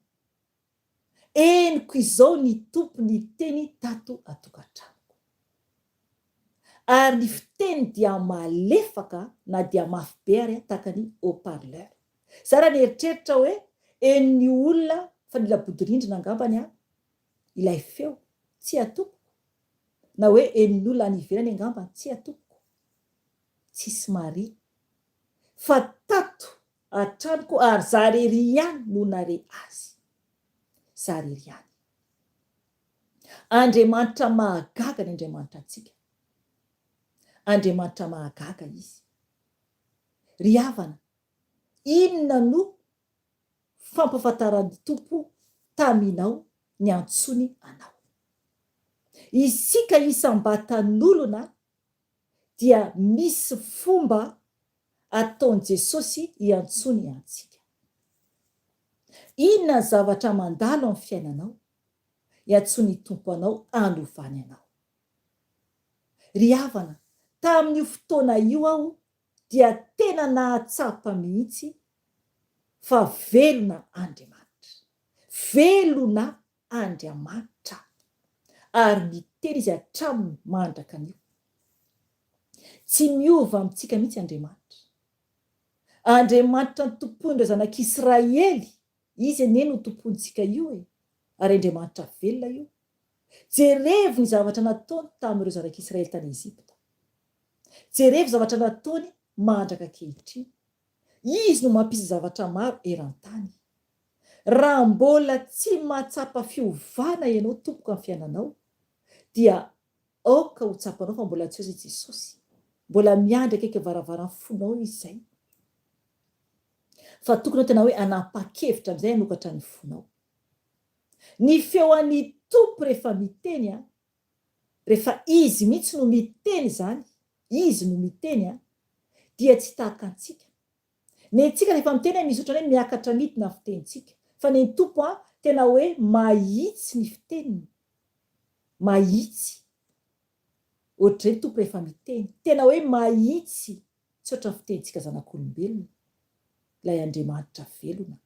Henoko izao ny Tompo niteny tato an-tokantranoko. Ary ny fiteny dia malefaka na dia mafy be ary tahaka ny haut parleur. Za raha nieritreritra hoe henon'ny olona fa nila bodirindrina angambany aho ilay feo, tsia tompoko. Na hoe henon'ny olona any ivelany angambany, tsia tompoko. Tsisy mahare. Fa tato an-tranoko ary za rery ihany no nare azy. Za rery ihany. Andriamanitra mahagaga ny Andriamanitra antsika. Andriamanitra mahagaga Izy. Ry havana, inona no fampahafantaran'ny Tompo taminao niantsoany anao? Isika isam-batan'olona dia misy fomba ataon'i Jesosy hiantsoany antsika. Inona ny zavatra mandalo amin'ny fiainanao hiantsoan'ny Tompo anao hanovany anao? Ry havana, tamin'io fotoana io aho dia tena nahatsapa mihitsy fa velona Andriamanitra. Velona Andriamanitra ary miteny Izy hatramin'ny mandraka anio. Tsy miova amintsika mihitsy Andriamanitra. Andriamanitra nitompoin'ireo zanak'Israely, Izy anie no tompointsika io e, ary Andriamanitra velona io. Jerevo ny zavatra nataony tamin'ireo zanak'Israely tany Egypta. Jerevo zavatra nataony mandraka ankehitriny. Izy no mampisy zavatra maro eran-tany. Raha mbola tsy mahatsapa fiovana ianao tompoko amin'ny fiainanao dia aoka ho tsapanao fa mbola tsy eo izay Jesosy. Mbola miandry akaiky varavaran'ny fonao Izy izay. Fa tokony ho tena hoe hanapa-kevitra amin'izay hanokatra ny fonao. Ny feo an'ny Tompo rehefa miteny an, rehefa Izy mihitsy no miteny izany, Izy no miteny an, dia tsy tahaka antsika. Nentsika rehefa miteny hoe misy ohatran'ny hoe miakatra midina ny fitenintsika. Fa nen'ny Tompo an, tena hoe mahitsy ny fiteniny. Mahitsy. Ohatr'izay ny Tompo rehefa miteny. Tena hoe mahitsy, tsy ohatran'ny fitenintsika zanak'olombelona, ilay Andriamanitra velona.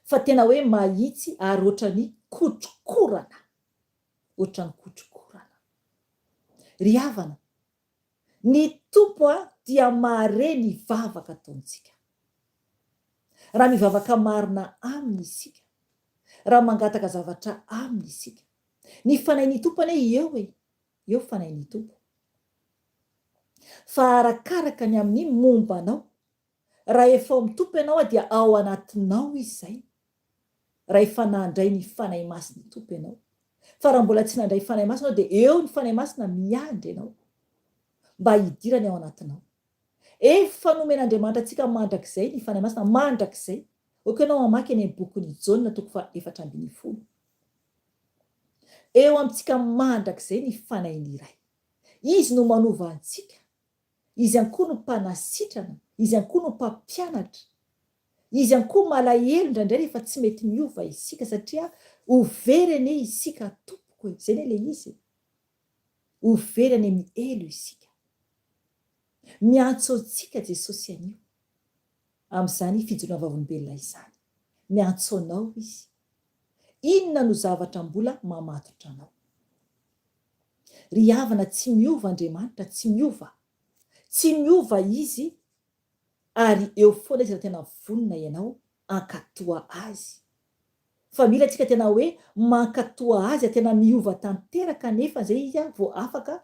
Fa tena hoe mahitsy ary ohatran'ny kotrokorana. Ohatran'ny kotrokorana. Ry havana, ny Tompo dia mahare ny vavaka ataontsika. Raha mivavaka marina Aminy isika, raha mangataka zavatra Aminy isika, Ny Fanahin'ny Tompo anie eo e, eo Fanahin'ny Tompo. Fa arakaraka ny amin'ny momba anao, raha efa ao amin'ny Tompo ianao dia ao anatinao Izy izay, raha efa nandray ny Fanahy Masin'ny Tompo ianao. Fa raha mbola tsy nandray Fanahy Masina ianao dia eo ny Fanahy Masina miandry anao mba hidirany ao anatinao. Efa nomen'Andriamanitra antsika mandrakizay ny Fanahy Masina, mandrakizay. Ok ianao hamaky any amin'ny bokin'i Jaona toko faha 14. Eo amintsika mandrakizay ny Fanahin'ny Ray. Izy no manova antsika. Izy ihany koa no mpanasitrana. Izy ihany koa no mpampianatra. Izy ihany koa malahelo indraindray rehefa tsy mety miova isika satria ho very anie isika tompoko e! Izay anie ilay izy e! Ho very any amin'ny helo isika. Miantso antsika Jesosy anio amin'izany fijoroana vavolombelona izany. Miantso anao Izy. Inona no zavatra mbola mamatotra anao? Ry havana tsy miova Andriamanitra, tsy miova. Tsy miova Izy ary eo foana Izy raha tena vonona ianao hankatoa Azy. Fa mila tsika tena hoe mankatoa Azy, tena miova tanteraka anefa zay Izy vao afaka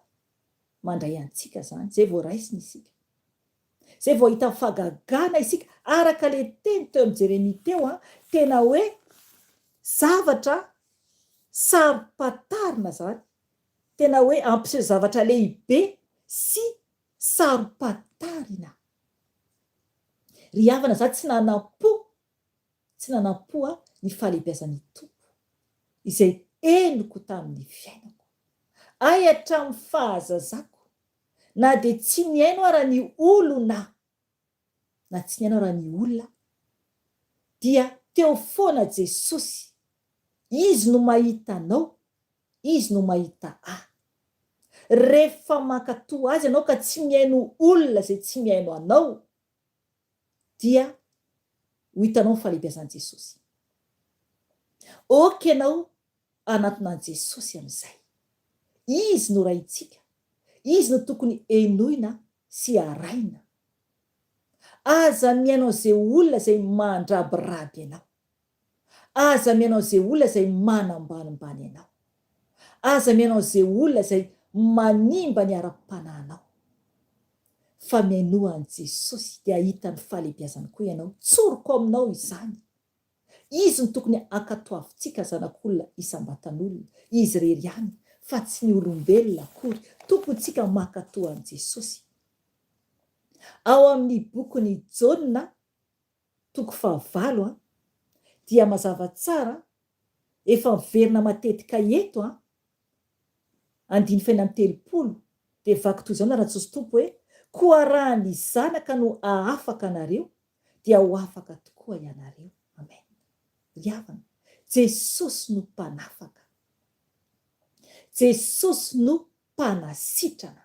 mandray antsika zany, zay vao raisiny isika. Zay vao hahita fahagagana isika, araka le teny teo amin'i Jeremia teo an, tena hoe zavatra saro-patarina zany, tena hoe hampiseho zavatra lehibe sy saro-patarina. Ry havana za tsy nanam-po, tsy nanam-po aho ny fahalehibiazan'ny Tompo, izay henoko tamin'ny fiainako. Hay hatramin'ny fahazazako, na dia tsy nihaino ara ny olona, na tsy nihaino ara ny olona, dia teo foana Jesosy. Izy no mahita anao, Izy no mahita ahy. Rehefa mankatò Azy ianao ka tsy mihaino olona izay tsy mihaino anao, dia ho hitanao ny fahalehibiazan'i Jesosy. Ok ianao hanatona an'i Jesosy amin'izay. Izy no Raintsika. Izy no tokony henoina sy arahina. Aza mihaino an'izay olona izay mandrabiraby anao. Aza mihaino an'izay olona izay manambanimbany anao. Aza mihaino an'izay olona izay manimba ny ara-panahinao. Fa mihainoa an'i Jesosy dia hahita ny fahalehibiazany koa ianao. Tsoriko aminao izany. Izy no tokony hankatoavintsika zanak'olona isam-batan'olona, Izy irery ihany, fa tsy ny olombelona akory. Tokony tsika mankatoa an'i Jesosy. Ao amin'ny bokin'i Jaona toko fahavalo dia mazava tsara, efa miverina matetika eto an, andininy fahenina amby 30 dia vaky toy izao ny anaran-Jesosy Tompo hoe, Koa raha ny Zanaka no hahafaka anareo, dia ho afaka tokoa ianareo. Amen. Ry havana, Jesosy no mpanafaka. Jesosy no mpanasitrana.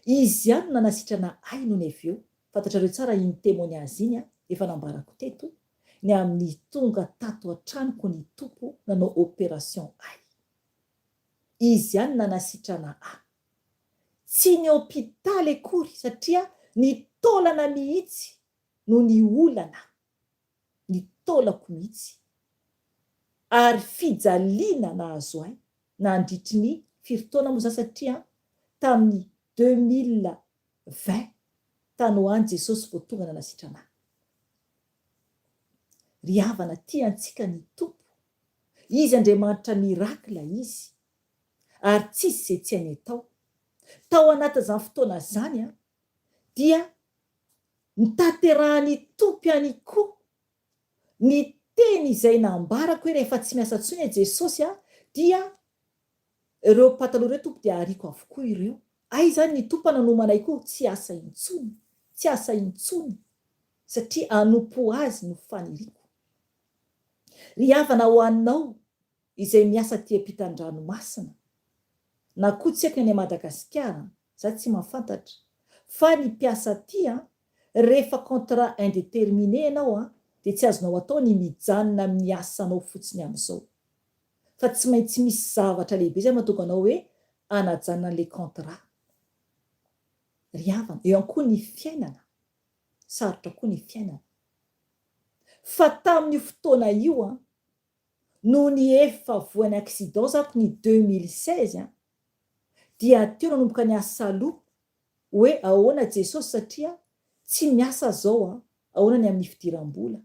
Izy ihany no nanasitrana ahy nony avy eo. Fantatrareo tsara iny témoignage iny an, efa nambarako teto, ny amin'ny tonga tato an-tranoko ny Tompo nanao opération ahy. Izy ihany nanasitrana ahy. Tsy ny hopitaly akory satria ny taolana mihitsy no niolana, ny taolako mihitsy. Ary fijaliana nahazo ahy nandritry ny firy taona moa izany satria tamin'ny 2020 tany ho any Jesosy vao tonga nanasitrana ahy. Ry havana tia antsika ny Tompo. Izy Andriamanitra miracle Izy. Ary tsisy izay tsy hainy atao. Tao anatin'izany fotoana izany dia notanterahan'ny Tompo ihany koa ny teny izay nambarako hoe rehefa tsy miasa intsony i Jesosy dia ireo pataloha ireo Tompo dia ariako avokoa ireo. Hay izany ny Tompo nanomana ahy koa tsy hiasa intsony, tsy hiasa intsony satria hanompo Azy no faniriako. Ry havana ho anao izay miasa aty ampitan-dranomasina. Na koa tsy haiko ny any Madagasikara, za tsy mahafantatra, fa ny mpiasa aty an, rehefa contrat indéterminé ianao an, dia tsy azonao atao ny mijanona amin'ny asanao fotsiny amin'izao. Fa tsy maintsy misy zavatra lehibe izay mahatonga anao hoe hanajanona an'ilay contrat. Ry havana, eo ihany koa ny fiainana, sarotra koa ny fiainana. Fa tamin'io fotoana io an, Nony efa voan'ny accident zako ny 2016 an, dia teo nanomboka ny asa aloha hoe ahoana Jesosy satria tsy miasa zao an, ahoana ny amin'ny fidiram-bola,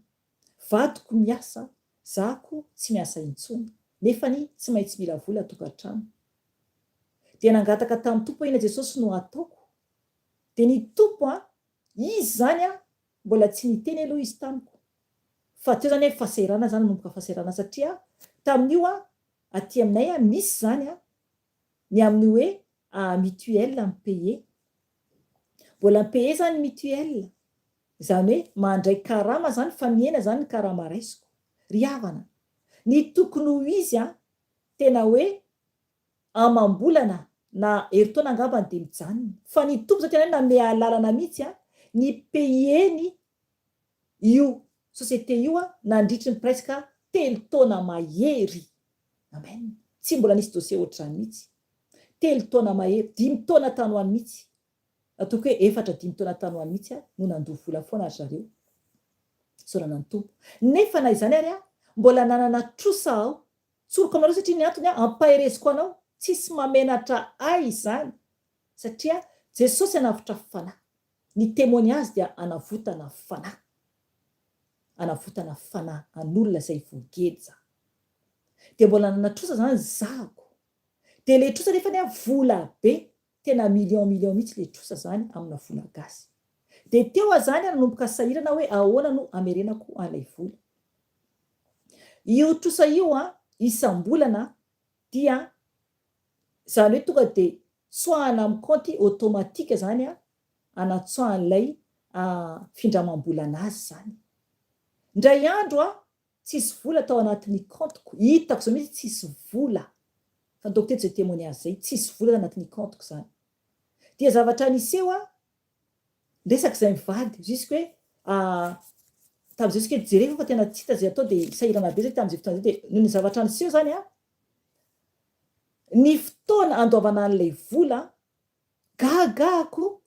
vadiko miasa, zako tsy miasa intsony, nefany tsy maintsy mila vola tokantrano. Dia nangataka tamin'ny Tompo hoe inona Jesosy no ataoko? Dia ny Tompo an, Izy zany an, mbola tsy niteny aloha Izy tamiko, Fa teo zany hoe fahasahiranana zany nanomboka fahasahiranana satria tamin'io an aty aminay an misy zany an ny amin'ny hoe mutuelle mi-payer. Mbola mi-payer zany mutuelle. Izany hoe mandray karama zany fa mihena zany ny karama raisiko. Ry havana, ny tokony ho izy an tena hoe amam-bolana na herintaona angambany dia mijanona. Fa ny Tompo zao tena hoe nanome alalana mihitsy an ny payer-ny io société io nandritry ny presque telo taona mahery. Amen. Tsy mbola nisy dossier ohatr'izany mihitsy. Telo taona mahery, dimy taona tany ho any mihitsy. Ataoko hoe efatra dimy taona tany ho any mihitsy aho no nandoa vola foana ry zareo. Isaorana ny Tompo. Nefa na izany ary aho mbola nanana trosa aho. Tsoriko aminareo satria ny antony ampahereziko anao, tsisy mamenatra ahy izany satria Jesosy hanavotra fanahy. Ny témoignage dia anavotana fanahy. Anavotana fanahy an'olona izay voageja. Dia mbola nanana trosa izany zahako. Dia ilay trosa nefany an vola be, tena million million mihitsy ilay trosa izany amina vola gasy. Dia teo aho izany nanomboka sahirana hoe ahoana no hamerenako an'ilay vola. Io trosa io an isam-bolana dia izany hoe tonga dia tsoahana amin'ny kaonty automatique izany an, anatsoahan'ilay findramam-bola anazy izany. Indray andro aho tsisy vola tao anatin'ny kaontiko, hitako izao mihitsy tsisy vola, fa nataoko teto izay témoignage izay, tsisy vola tao anatin'ny kaontiko izany. Dia zavatra niseho an, niresaka izahay mivady, jusque hoe tamin'izay jusque hoe jereo fa tena tsy hita izay atao dia sahirana be izay tamin'izay fotoana izay dia noho ny zavatra niseho izany an, Ny fotoana andoavana an'ilay vola, gaga ako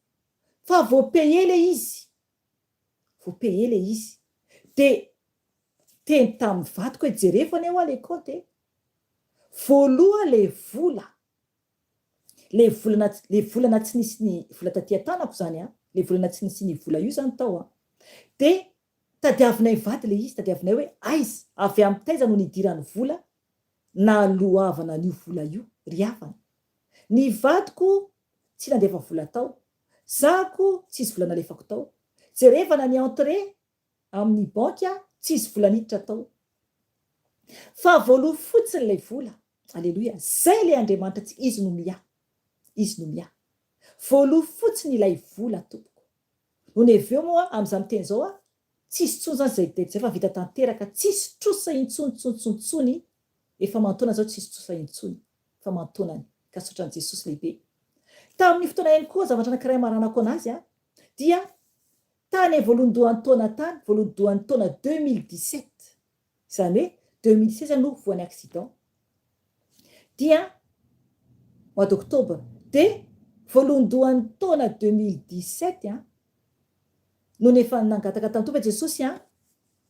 fa vao payer le izy, vao payer le izy, de teny tamin'ny vadiko hoe jerevo anie hoa le compte e, voaloha le vola, le volana le volana tsy nisy ny vola taty an-tanako zany an, le volana tsy nisy ny vola io zany tao an, de tadiavinay vady le izy, tadiavinay hoe aiza, avy amin'ny taiza no nidiran'ny vola nahaloavana an'io vola io ry havana. Ny vadiko tsy nandefa vola tao, za ko tsisy vola nalefako tao. Jerevana ny entrée amin'ny banky aho tsisy vola niditra tao. Fa voaloa fotsiny ilay vola. Aleloia, zay ilay Andriamanitra tsika, Izy no miahy. Izy no miahy. Voaloa fotsiny ilay vola tompoko. Nony avy eo moa amin'izany miteny izao aho, Tsisy tsony zany zay dette zay fa vita tanteraka tsisy trosa intsony tsony tsony efa aman-taona zao tsisy trosa intsony fa aman-taonany ka saotra an'i Jesosy lehibe tamin'ny fotoana ihany koa zavatra anankiray amaranako anazy a dia tany voalohandohan'ny taona tany voalohandohan'ny taona 2017 izany hoe 2016 no voan'ny accident dia mois d'octobre dia voalohandohan'ny taona 2017 a Nony efa nangataka tamin'ny Tompo hoe Jesosy a,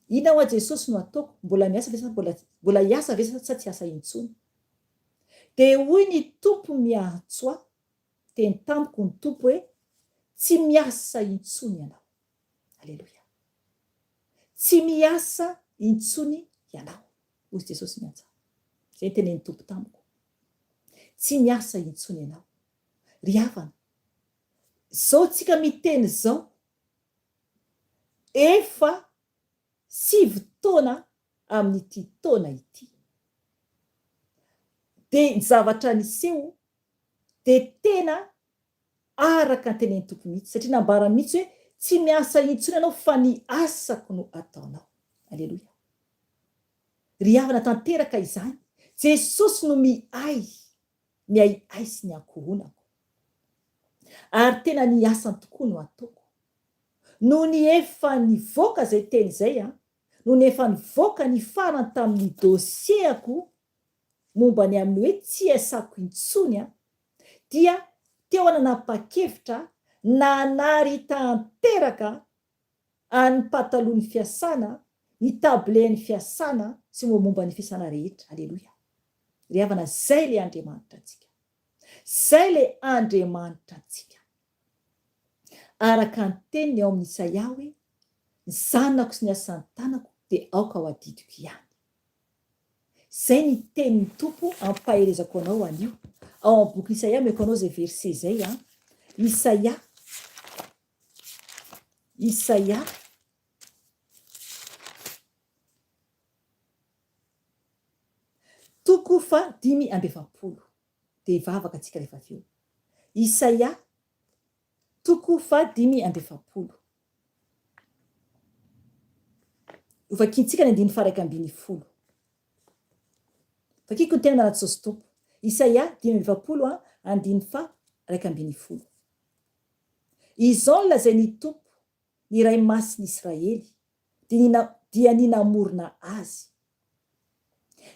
inona hoa Jesosy no ataoko, mbola miasa ve sa mbola mbola hiasa ve sa tsy hiasa intsony? Dia hoy ny Tompo miantso ahy, teny tamiko ny Tompo hoe tsy miasa intsony ianao. Aleloia. Tsy miasa intsony ianao, hoy Jesosy miantso ahy. Izay ny tenenin'ny Tompo tamiko. Tsy miasa intsony ianao. Ry havana, Zao tsika miteny zao efa sivy taona amin'ity taona ity dia ny zavatra niseho dia tena araka ny tenenin'ny Tompo mihitsy satria nambarany mihitsy hoe tsy miasa intsony ianao fa ny asako no ataonao. Aleloia. Ry havana tanteraka izany. Jesosy no miahy. ny ahiahy sy ny ankohonako. Ary tena ny asany tokoa no ataoko. Nony efa nivoaka izay teny izay an, nony efa nivoaka ny farany tamin'ny dossier-ko momba ny amin'ny hoe tsy iasako intsony an, dia teo aho nanapa-kevitra nanary tanteraka an'ny pataloha ny fiasana, ny table-n'ny fiasana sy mombamomba ny fiasana rehetra. Aleloia. Ry havana, izay ilay Andriamanitra antsika. Izay ilay Andriamanitra antsika. Araka ny teniny ao amin'ny Isaia hoe, Ny zanako sy ny asan'ny tanako dia aoka ho adidiko ihany. Izay ny tenin'ny Tompo ampaherezako anao anio. Ao amin'ny bokin'i Isaia omeko anao izay verset izay an. Isaia, Isaia, toko faha 45. Dia hivavaka tsika rehefa avy eo. Isaia, toko faha 45. Hovakintsika ny andininy faha 11. Vakiko ny teny anaty Jesosy Tompo. Isaia 45 andininy faha 11. Izao no lazain'ny Tompo, ny Iray Masin'i Israely, dia ny namorona azy.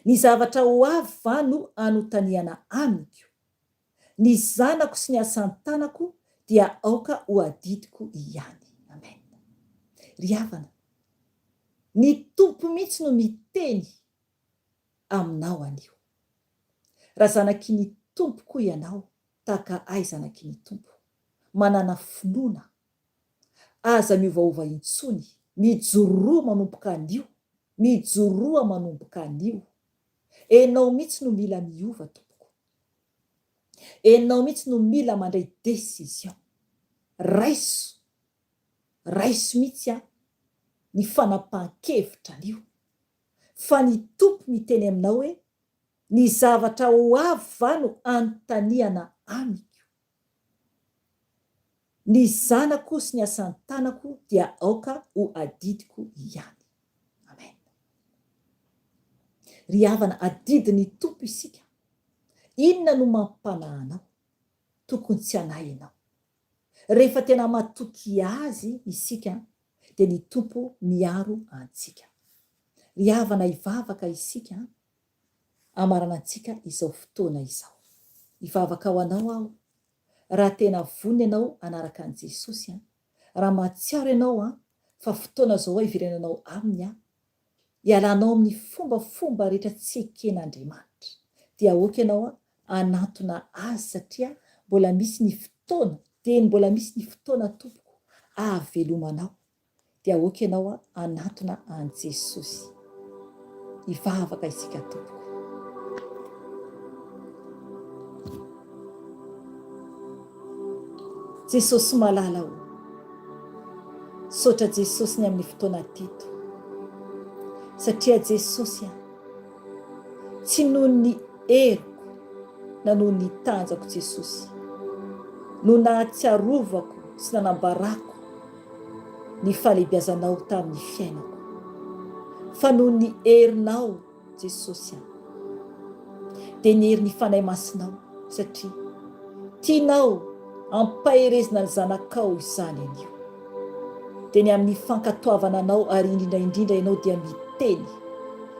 Ny zavatra ho avy va no anontaniana amiko? Ny zanako sy ny asan-tanako dia aoka ho adidiko ihany. Amen. Ry havana, ny Tompo mihitsy no miteny aminao anio. Raha zanaky ny Tompo koa ianao, tahaka ahy zanaky ny Tompo, manàna finoana, aza miovaova intsony, mijoroa manomboka anio, mijoroa manomboka anio. Enao mihitsy no mila miova tompoko. Enao mihitsy no mila mandray décision. Raiso, raiso mihitsy an ny fanapahan-kevitra anio. Fa ny Tompo miteny aminao hoe ny zavatra ho avy va no anontaniana amiko? Ny zanako sy ny asan-tanako dia aoka ho adidiko ihany. Amen. Ry havana, adidin'ny Tompo isika. Inona no mampanahy anao? Tokony tsy hanahy ianao. Rehefa tena matoky Azy isika dia ny Tompo miaro antsika. Ry havana hivavaka isika hamarana antsika izao fotoana izao. Hivavaka ho anao aho raha tena vonona ianao hanaraka an'i Jesosy an! Raha mahatsiaro ianao an fa fotoana izao hiverenanao Aminy an, hialanao amin'ny fombafomba rehetra tsy eken'Andriamanitra, dia aoka ianao hanantona Azy satria mbola misy ny fotoana, dieny mbola misy ny fotoana tompoko ahavelomanao. Dia aoka ianao hanatona an'i Jesosy. Hivavaka isika tompoko. Jesosy malala o. Misaotra Jesosy ny amin'ny fotoana teto. Satria Jesosy a, tsy noho ny heriko na noho ny tanjako Jesosy no nahatsiarovako sy nanambarako ny fahalehibiazanao tamin'ny fiainako fa noho ny herinao Jesosy a! Dia ny herin'ny Fanahy Masinao satria tianao ampaherezina ny zanakao izany anio. Dia ny amin'ny fankatoavana anao ary indrindra indrindra ianao dia miteny,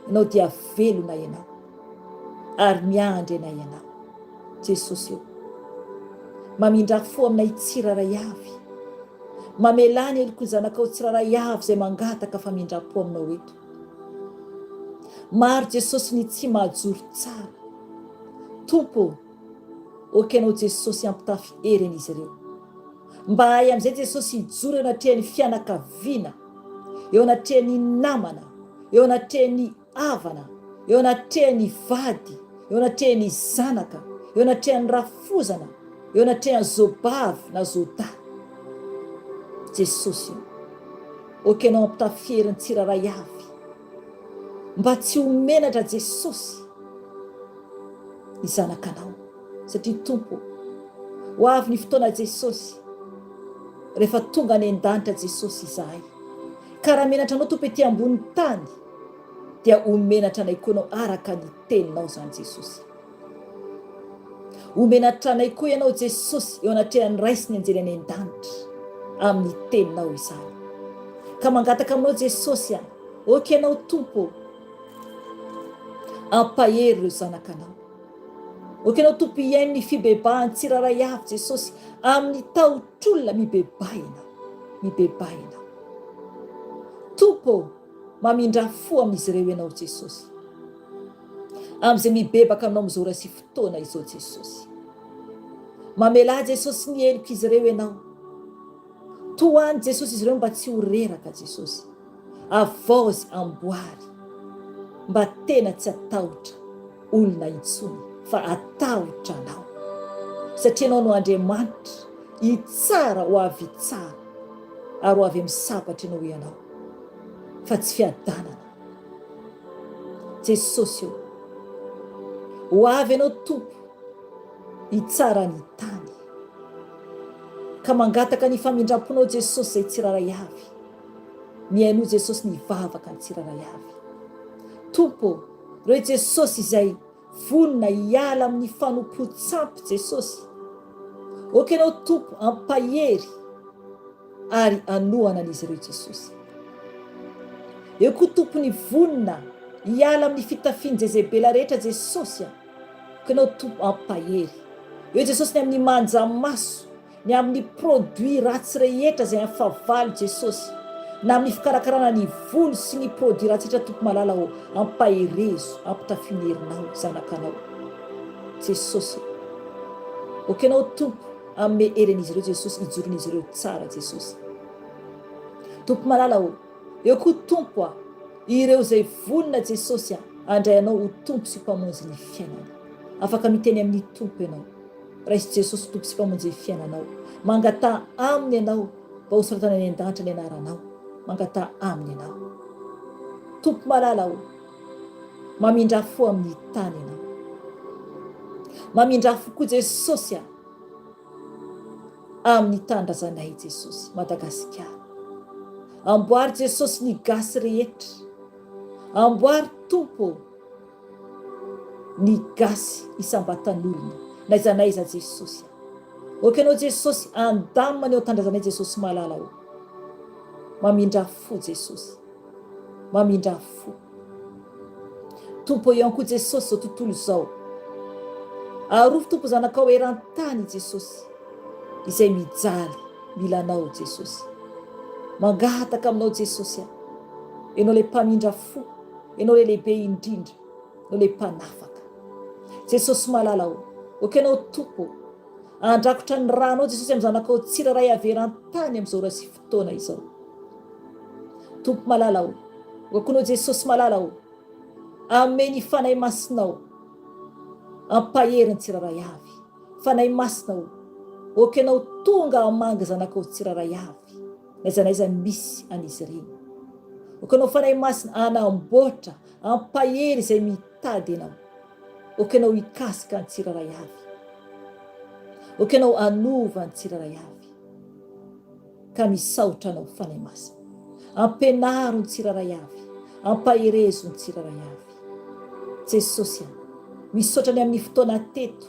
ianao dia velona ianao ary miandry anay ianao. Jesosy ô! Mamindrà fo aminay tsirairay avy. Mamelà ny heloky ny zanakao tsirairay avy izay mangataka famindram-po aminao eto. Maro Jesosy ny tsy mahajoro tsara. Tompo ô, ok Ianao Jesosy hampitafy hery an'izy ireo. Mba hahay amin'izay Jesosy hijoro eo anatrehan'ny fianakaviana, eo anatrehan'ny namana, eo anatrehan'ny havana, eo anatrehan'ny vady, eo anatrehan'ny zanaka, eo anatrehan'ny rafozana, eo anatrehan'ny zobavy na zodahy. Jesosy ô, ok Ianao hampitafy hery ny tsirairay avy, mba tsy ho menatra Jesosy ny zanakanao, satria Tompo ô, ho avy ny fotoana Jesosy, rehefa tonga any an-danitra Jesosy izahay, ka raha menatra Anao Tompo ety ambony tany, dia ho menatra anay koa Ianao araka ny teninao izany Jesosy. Omena hatranay koa Ianao Jesosy eo anatrehan'ny Ray sy ny Anjely any an-danitra amin'ny Teninao izany. Ka mangataka Aminao Jesosy a, ok Ianao Tompo ô, ampahery ireo zanakanao. Ok Ianao Tompo hihaino ny fibebahan'ny tsirairay avy Jesosy amin'ny tahotr'olona mibebaha Ianao, mibebaha Ianao. Tompo ô, mamindrà fo amin'izy ireo Ianao Jesosy. Amin'izay mibebaka Aminao amin'izao ora sy fotoana izao Jesosy. Mamelà Jesosy ny helok'izy ireo Ianao. Tohano Jesosy izy ireo mba tsy ho reraka Jesosy. Avaozy amboary mba tena tsy atahotra olona intsony fa atahotra Anao. Satria Ianao no Andriamanitra hitsara ho avy hitsara ary ho avy amin'ny sabatra Ianao Ianao fa tsy fiadanana. Jesosy ô! Ho avy Ianao Tompo hitsara ny tany. Ka mangataka ny famindram-ponao Jesosy izay tsirairay avy. Mihainoa Jesosy ny vavaka ny tsirairay avy. Tompo ô, ireo Jesosy izay vonona hiala amin'ny fanompoan-tsampy Jesosy. Ok Ianao Tompo ampahery ary hanohana an'izy ireo Jesosy. Eo koa Tompo ny vonona hiala amin'ny fitafian'i Jezebela rehetra Jesosy a! Ko Ianao Tompo ampahery. Eo Jesosy ny amin'ny manja maso, ny amin'ny produit ratsy rehetra izay amin'ny fahavalo Jesosy, na amin'ny fikarakarana ny volo sy ny produit ratsy rehetra Tompo malala ô, ampaherezo, ampitafio ny herinao zanakanao. Jesosy ô. Ok Ianao Tompo Hanome hery an'izy ireo Jesosy hijoron'izy ireo tsara Jesosy. Tompo malala ô, eo koa Tompo a, ireo izay vonona Jesosy a, handray Anao ho Tompo sy Mpamonjy ny fiainany. Afaka miteny amin'ny Tompo ianao. Raiso Jesosy ho Tompo sy Mpamonjy ny fiainanao. Mangataha Aminy ianao mba ho soratana any an-danitra ny anaranao. Mangataha Aminy ianao. Tompo malala ô, mamindrà fo amin'ny tany Ianao. Mamindrà fo koa Jesosy a. Amin'ny tanindrazanay Jesosy Madagasikara. Amboary Jesosy ny gasy rehetra. Amboary Tompo ô ny gasy isam-batan'olona n'aiza n'aiza Jesosy a. Ok anao Jesosy andamina ny ao tanindrazanay Jesosy malala ô. Mamindrà fo Jesosy. Mamindrà fo. Tompo ô ihany koa Jesosy izao tontolo izao. Arovy Tompo zanakao eran-tany Jesosy izay mijaly mila anao Jesosy. Mangataka aminao Jesosy aho. Ianao ilay mpamindra fo, Ianao ilay lehibe indrindra, Ianao ilay mpanafaka. Jesosy malala ô, ok Ianao Tompo ô, andrakotra ny ranao Jesosy amin'ny zanakao tsirairay avy eran-tany amin'izao ora sy fotoana izao. Tompo malala ô, Oakonao Jesosy malala ô, Ame ny Fanahy Masinao ampahery ny tsirairay avy. Fanahy Masina ô, ok Ianao tonga hamangy zanakao tsirairay avy, n'aiza n'aiza misy an'izy ireny. Ok Ianao Fanahy Masina hanamboatra, hampahery izay mitady Ianao. Ok Ianao hikasika ny tsirairay avy. Ok Ianao hanova ny tsirairay avy. Ka misaotra Anao Fanahy Masina. Ampianaro ny tsirairay avy. Ampaherezo ny tsirairay avy. Jesosy a. Misaotra ny amin'ny fotoana teto.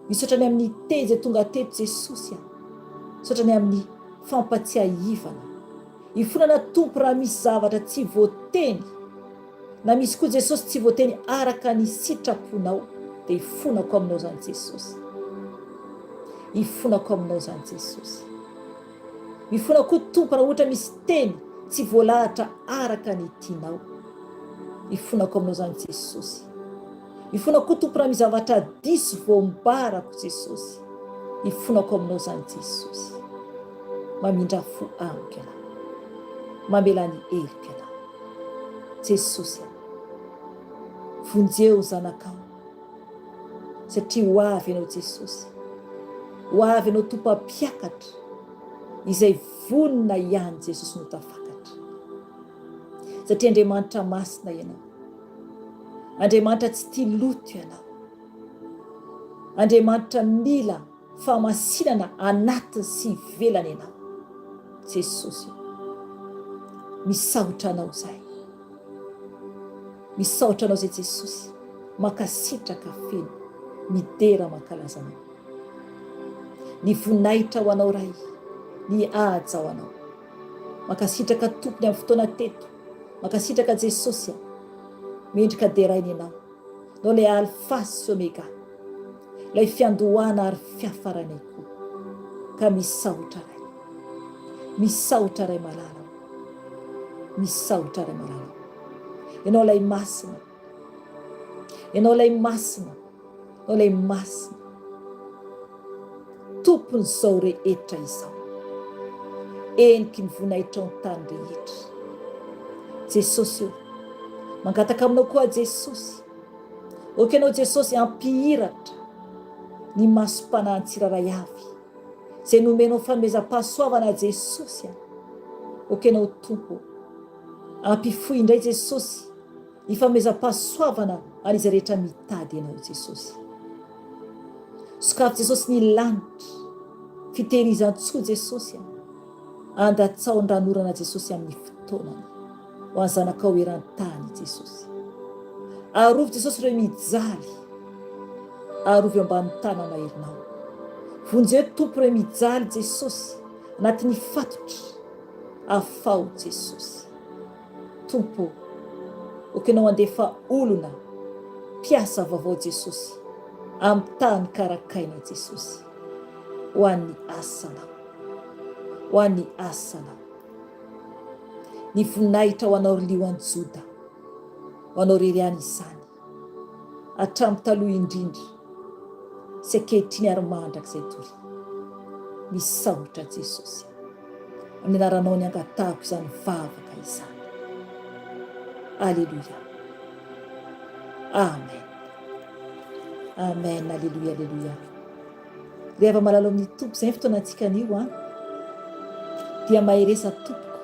Misaotra ny amin'ny teny izay tonga teto Jesosy a. Misaotra ny amin'ny fampatsiahivana. Ifonana Tompo raha misy zavatra tsy voateny na misy koa Jesosy tsy voateny araka ny sitraponao dia ifonako aminao izany Jesosy. Ifonako aminao izany Jesosy. Mifona koa Tompo raha ohatra misy teny tsy voalahatra araka ny tianao. Ifonako aminao izany Jesosy. Mifona koa Tompo raha misy zavatra diso voambarako Jesosy. Ifonako aminao izany Jesosy. Mamindra fo amiko Ianao. Mamela ny heloko Ianao. Jesosy a. Vonjeo ny zanakao. Satria ho avy Ianao Jesosy. Ho avy Ianao Tompo hampiakatra izay vonona ihany Jesosy no tafakatra. Satria Andriamanitra masina Ianao. Andriamanitra tsy tia loto Ianao. Andriamanitra mila fahamasinana anatiny sy ivelany Ianao. Jesosy ô. Misaotra Anao izahay. Misaotra Anao izay Jesosy. Mankasitraka feno. Midera mankalaza Anao. Ny voninahitra ho Anao Ray, ny haja ho Anao. Mankasitraka Tompony amin'ny fotoana teto. Mankasitraka Jesosy a. Mendrika deraina Ianao. Ianao ilay Alpha sy Omega. Ilay fiandohana ary fiafaranay koa. Ka misaotra Ray. Misaotra Ray malala o. Misaotra Ray malala o. Ianao ilay masina. Ianao ilay masina. Ianao ilay masina. Tompon'izao rehetra izao. Heniky ny voninahitran'ny tany rehetra. Jesosy o. Mangataka aminao koa Jesosy. Ok ianao Jesosy hampihiratra ny masom-panahin'ny tsirairay avy. Izay nomenao fanomezam-pahasoavana Jesosy a. Ok ianao Tompo. Ampifoy indray Jesosy ny fanomezam-pahasoavana an'izay rehetra mitady Anao Jesosy. Sokafy Jesosy ny lanitra, fitehirizan-tsoa Jesosy a. Andatsao ny ranorana Jesosy amin'ny fotoanany ho an'ny zanakao eran-tany Jesosy. Arovy Jesosy ireo mijaly. Arovy eo ambany tana-maherinao. Vonjeo Tompo ireo mijaly Jesosy anatin'ny fatotra. Afaho Jesosy. Tompo ô, ok Ianao handefa olona, mpiasa vaovao Jesosy, amin'ny tany karakaina Jesosy, ho an'ny asanao, ho an'ny asanao. Ny voninahitra ho anao ry Lioan'i Joda, ho anao irery ihany izany. Hatramin'ny taloha indrindra sy ankehitriny ary mandrakizay doria. Misaotra Jesosy. Amin'ny anaranao ny angatahako izany vavaka izany. Aleloia. Amen. Amen. Aleloia, aleloia. Ry hava-malala ao amin'ny Tompo, izay ny fotoanantsika anio an! Dia mahereza tompoko.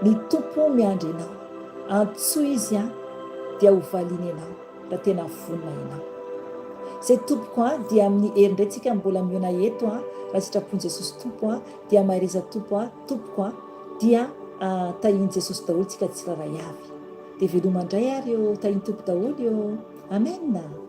Ny Tompo miandry anao. Antsoy Izy an, dia ho valiany ianao, raha tena vonona ianao. Izay tompoko an, dia amin'ny hery indray tsika mbola mihaona eto an, raha sitrapon'i Jesosy Tompo an, dia mahereza Tompo an, tompoko an, dia tahian'i Jesosy daholo tsika tsirairay avy. Dia veloma indray ary ô, tahian'ny Tompo daholo ô. Amen.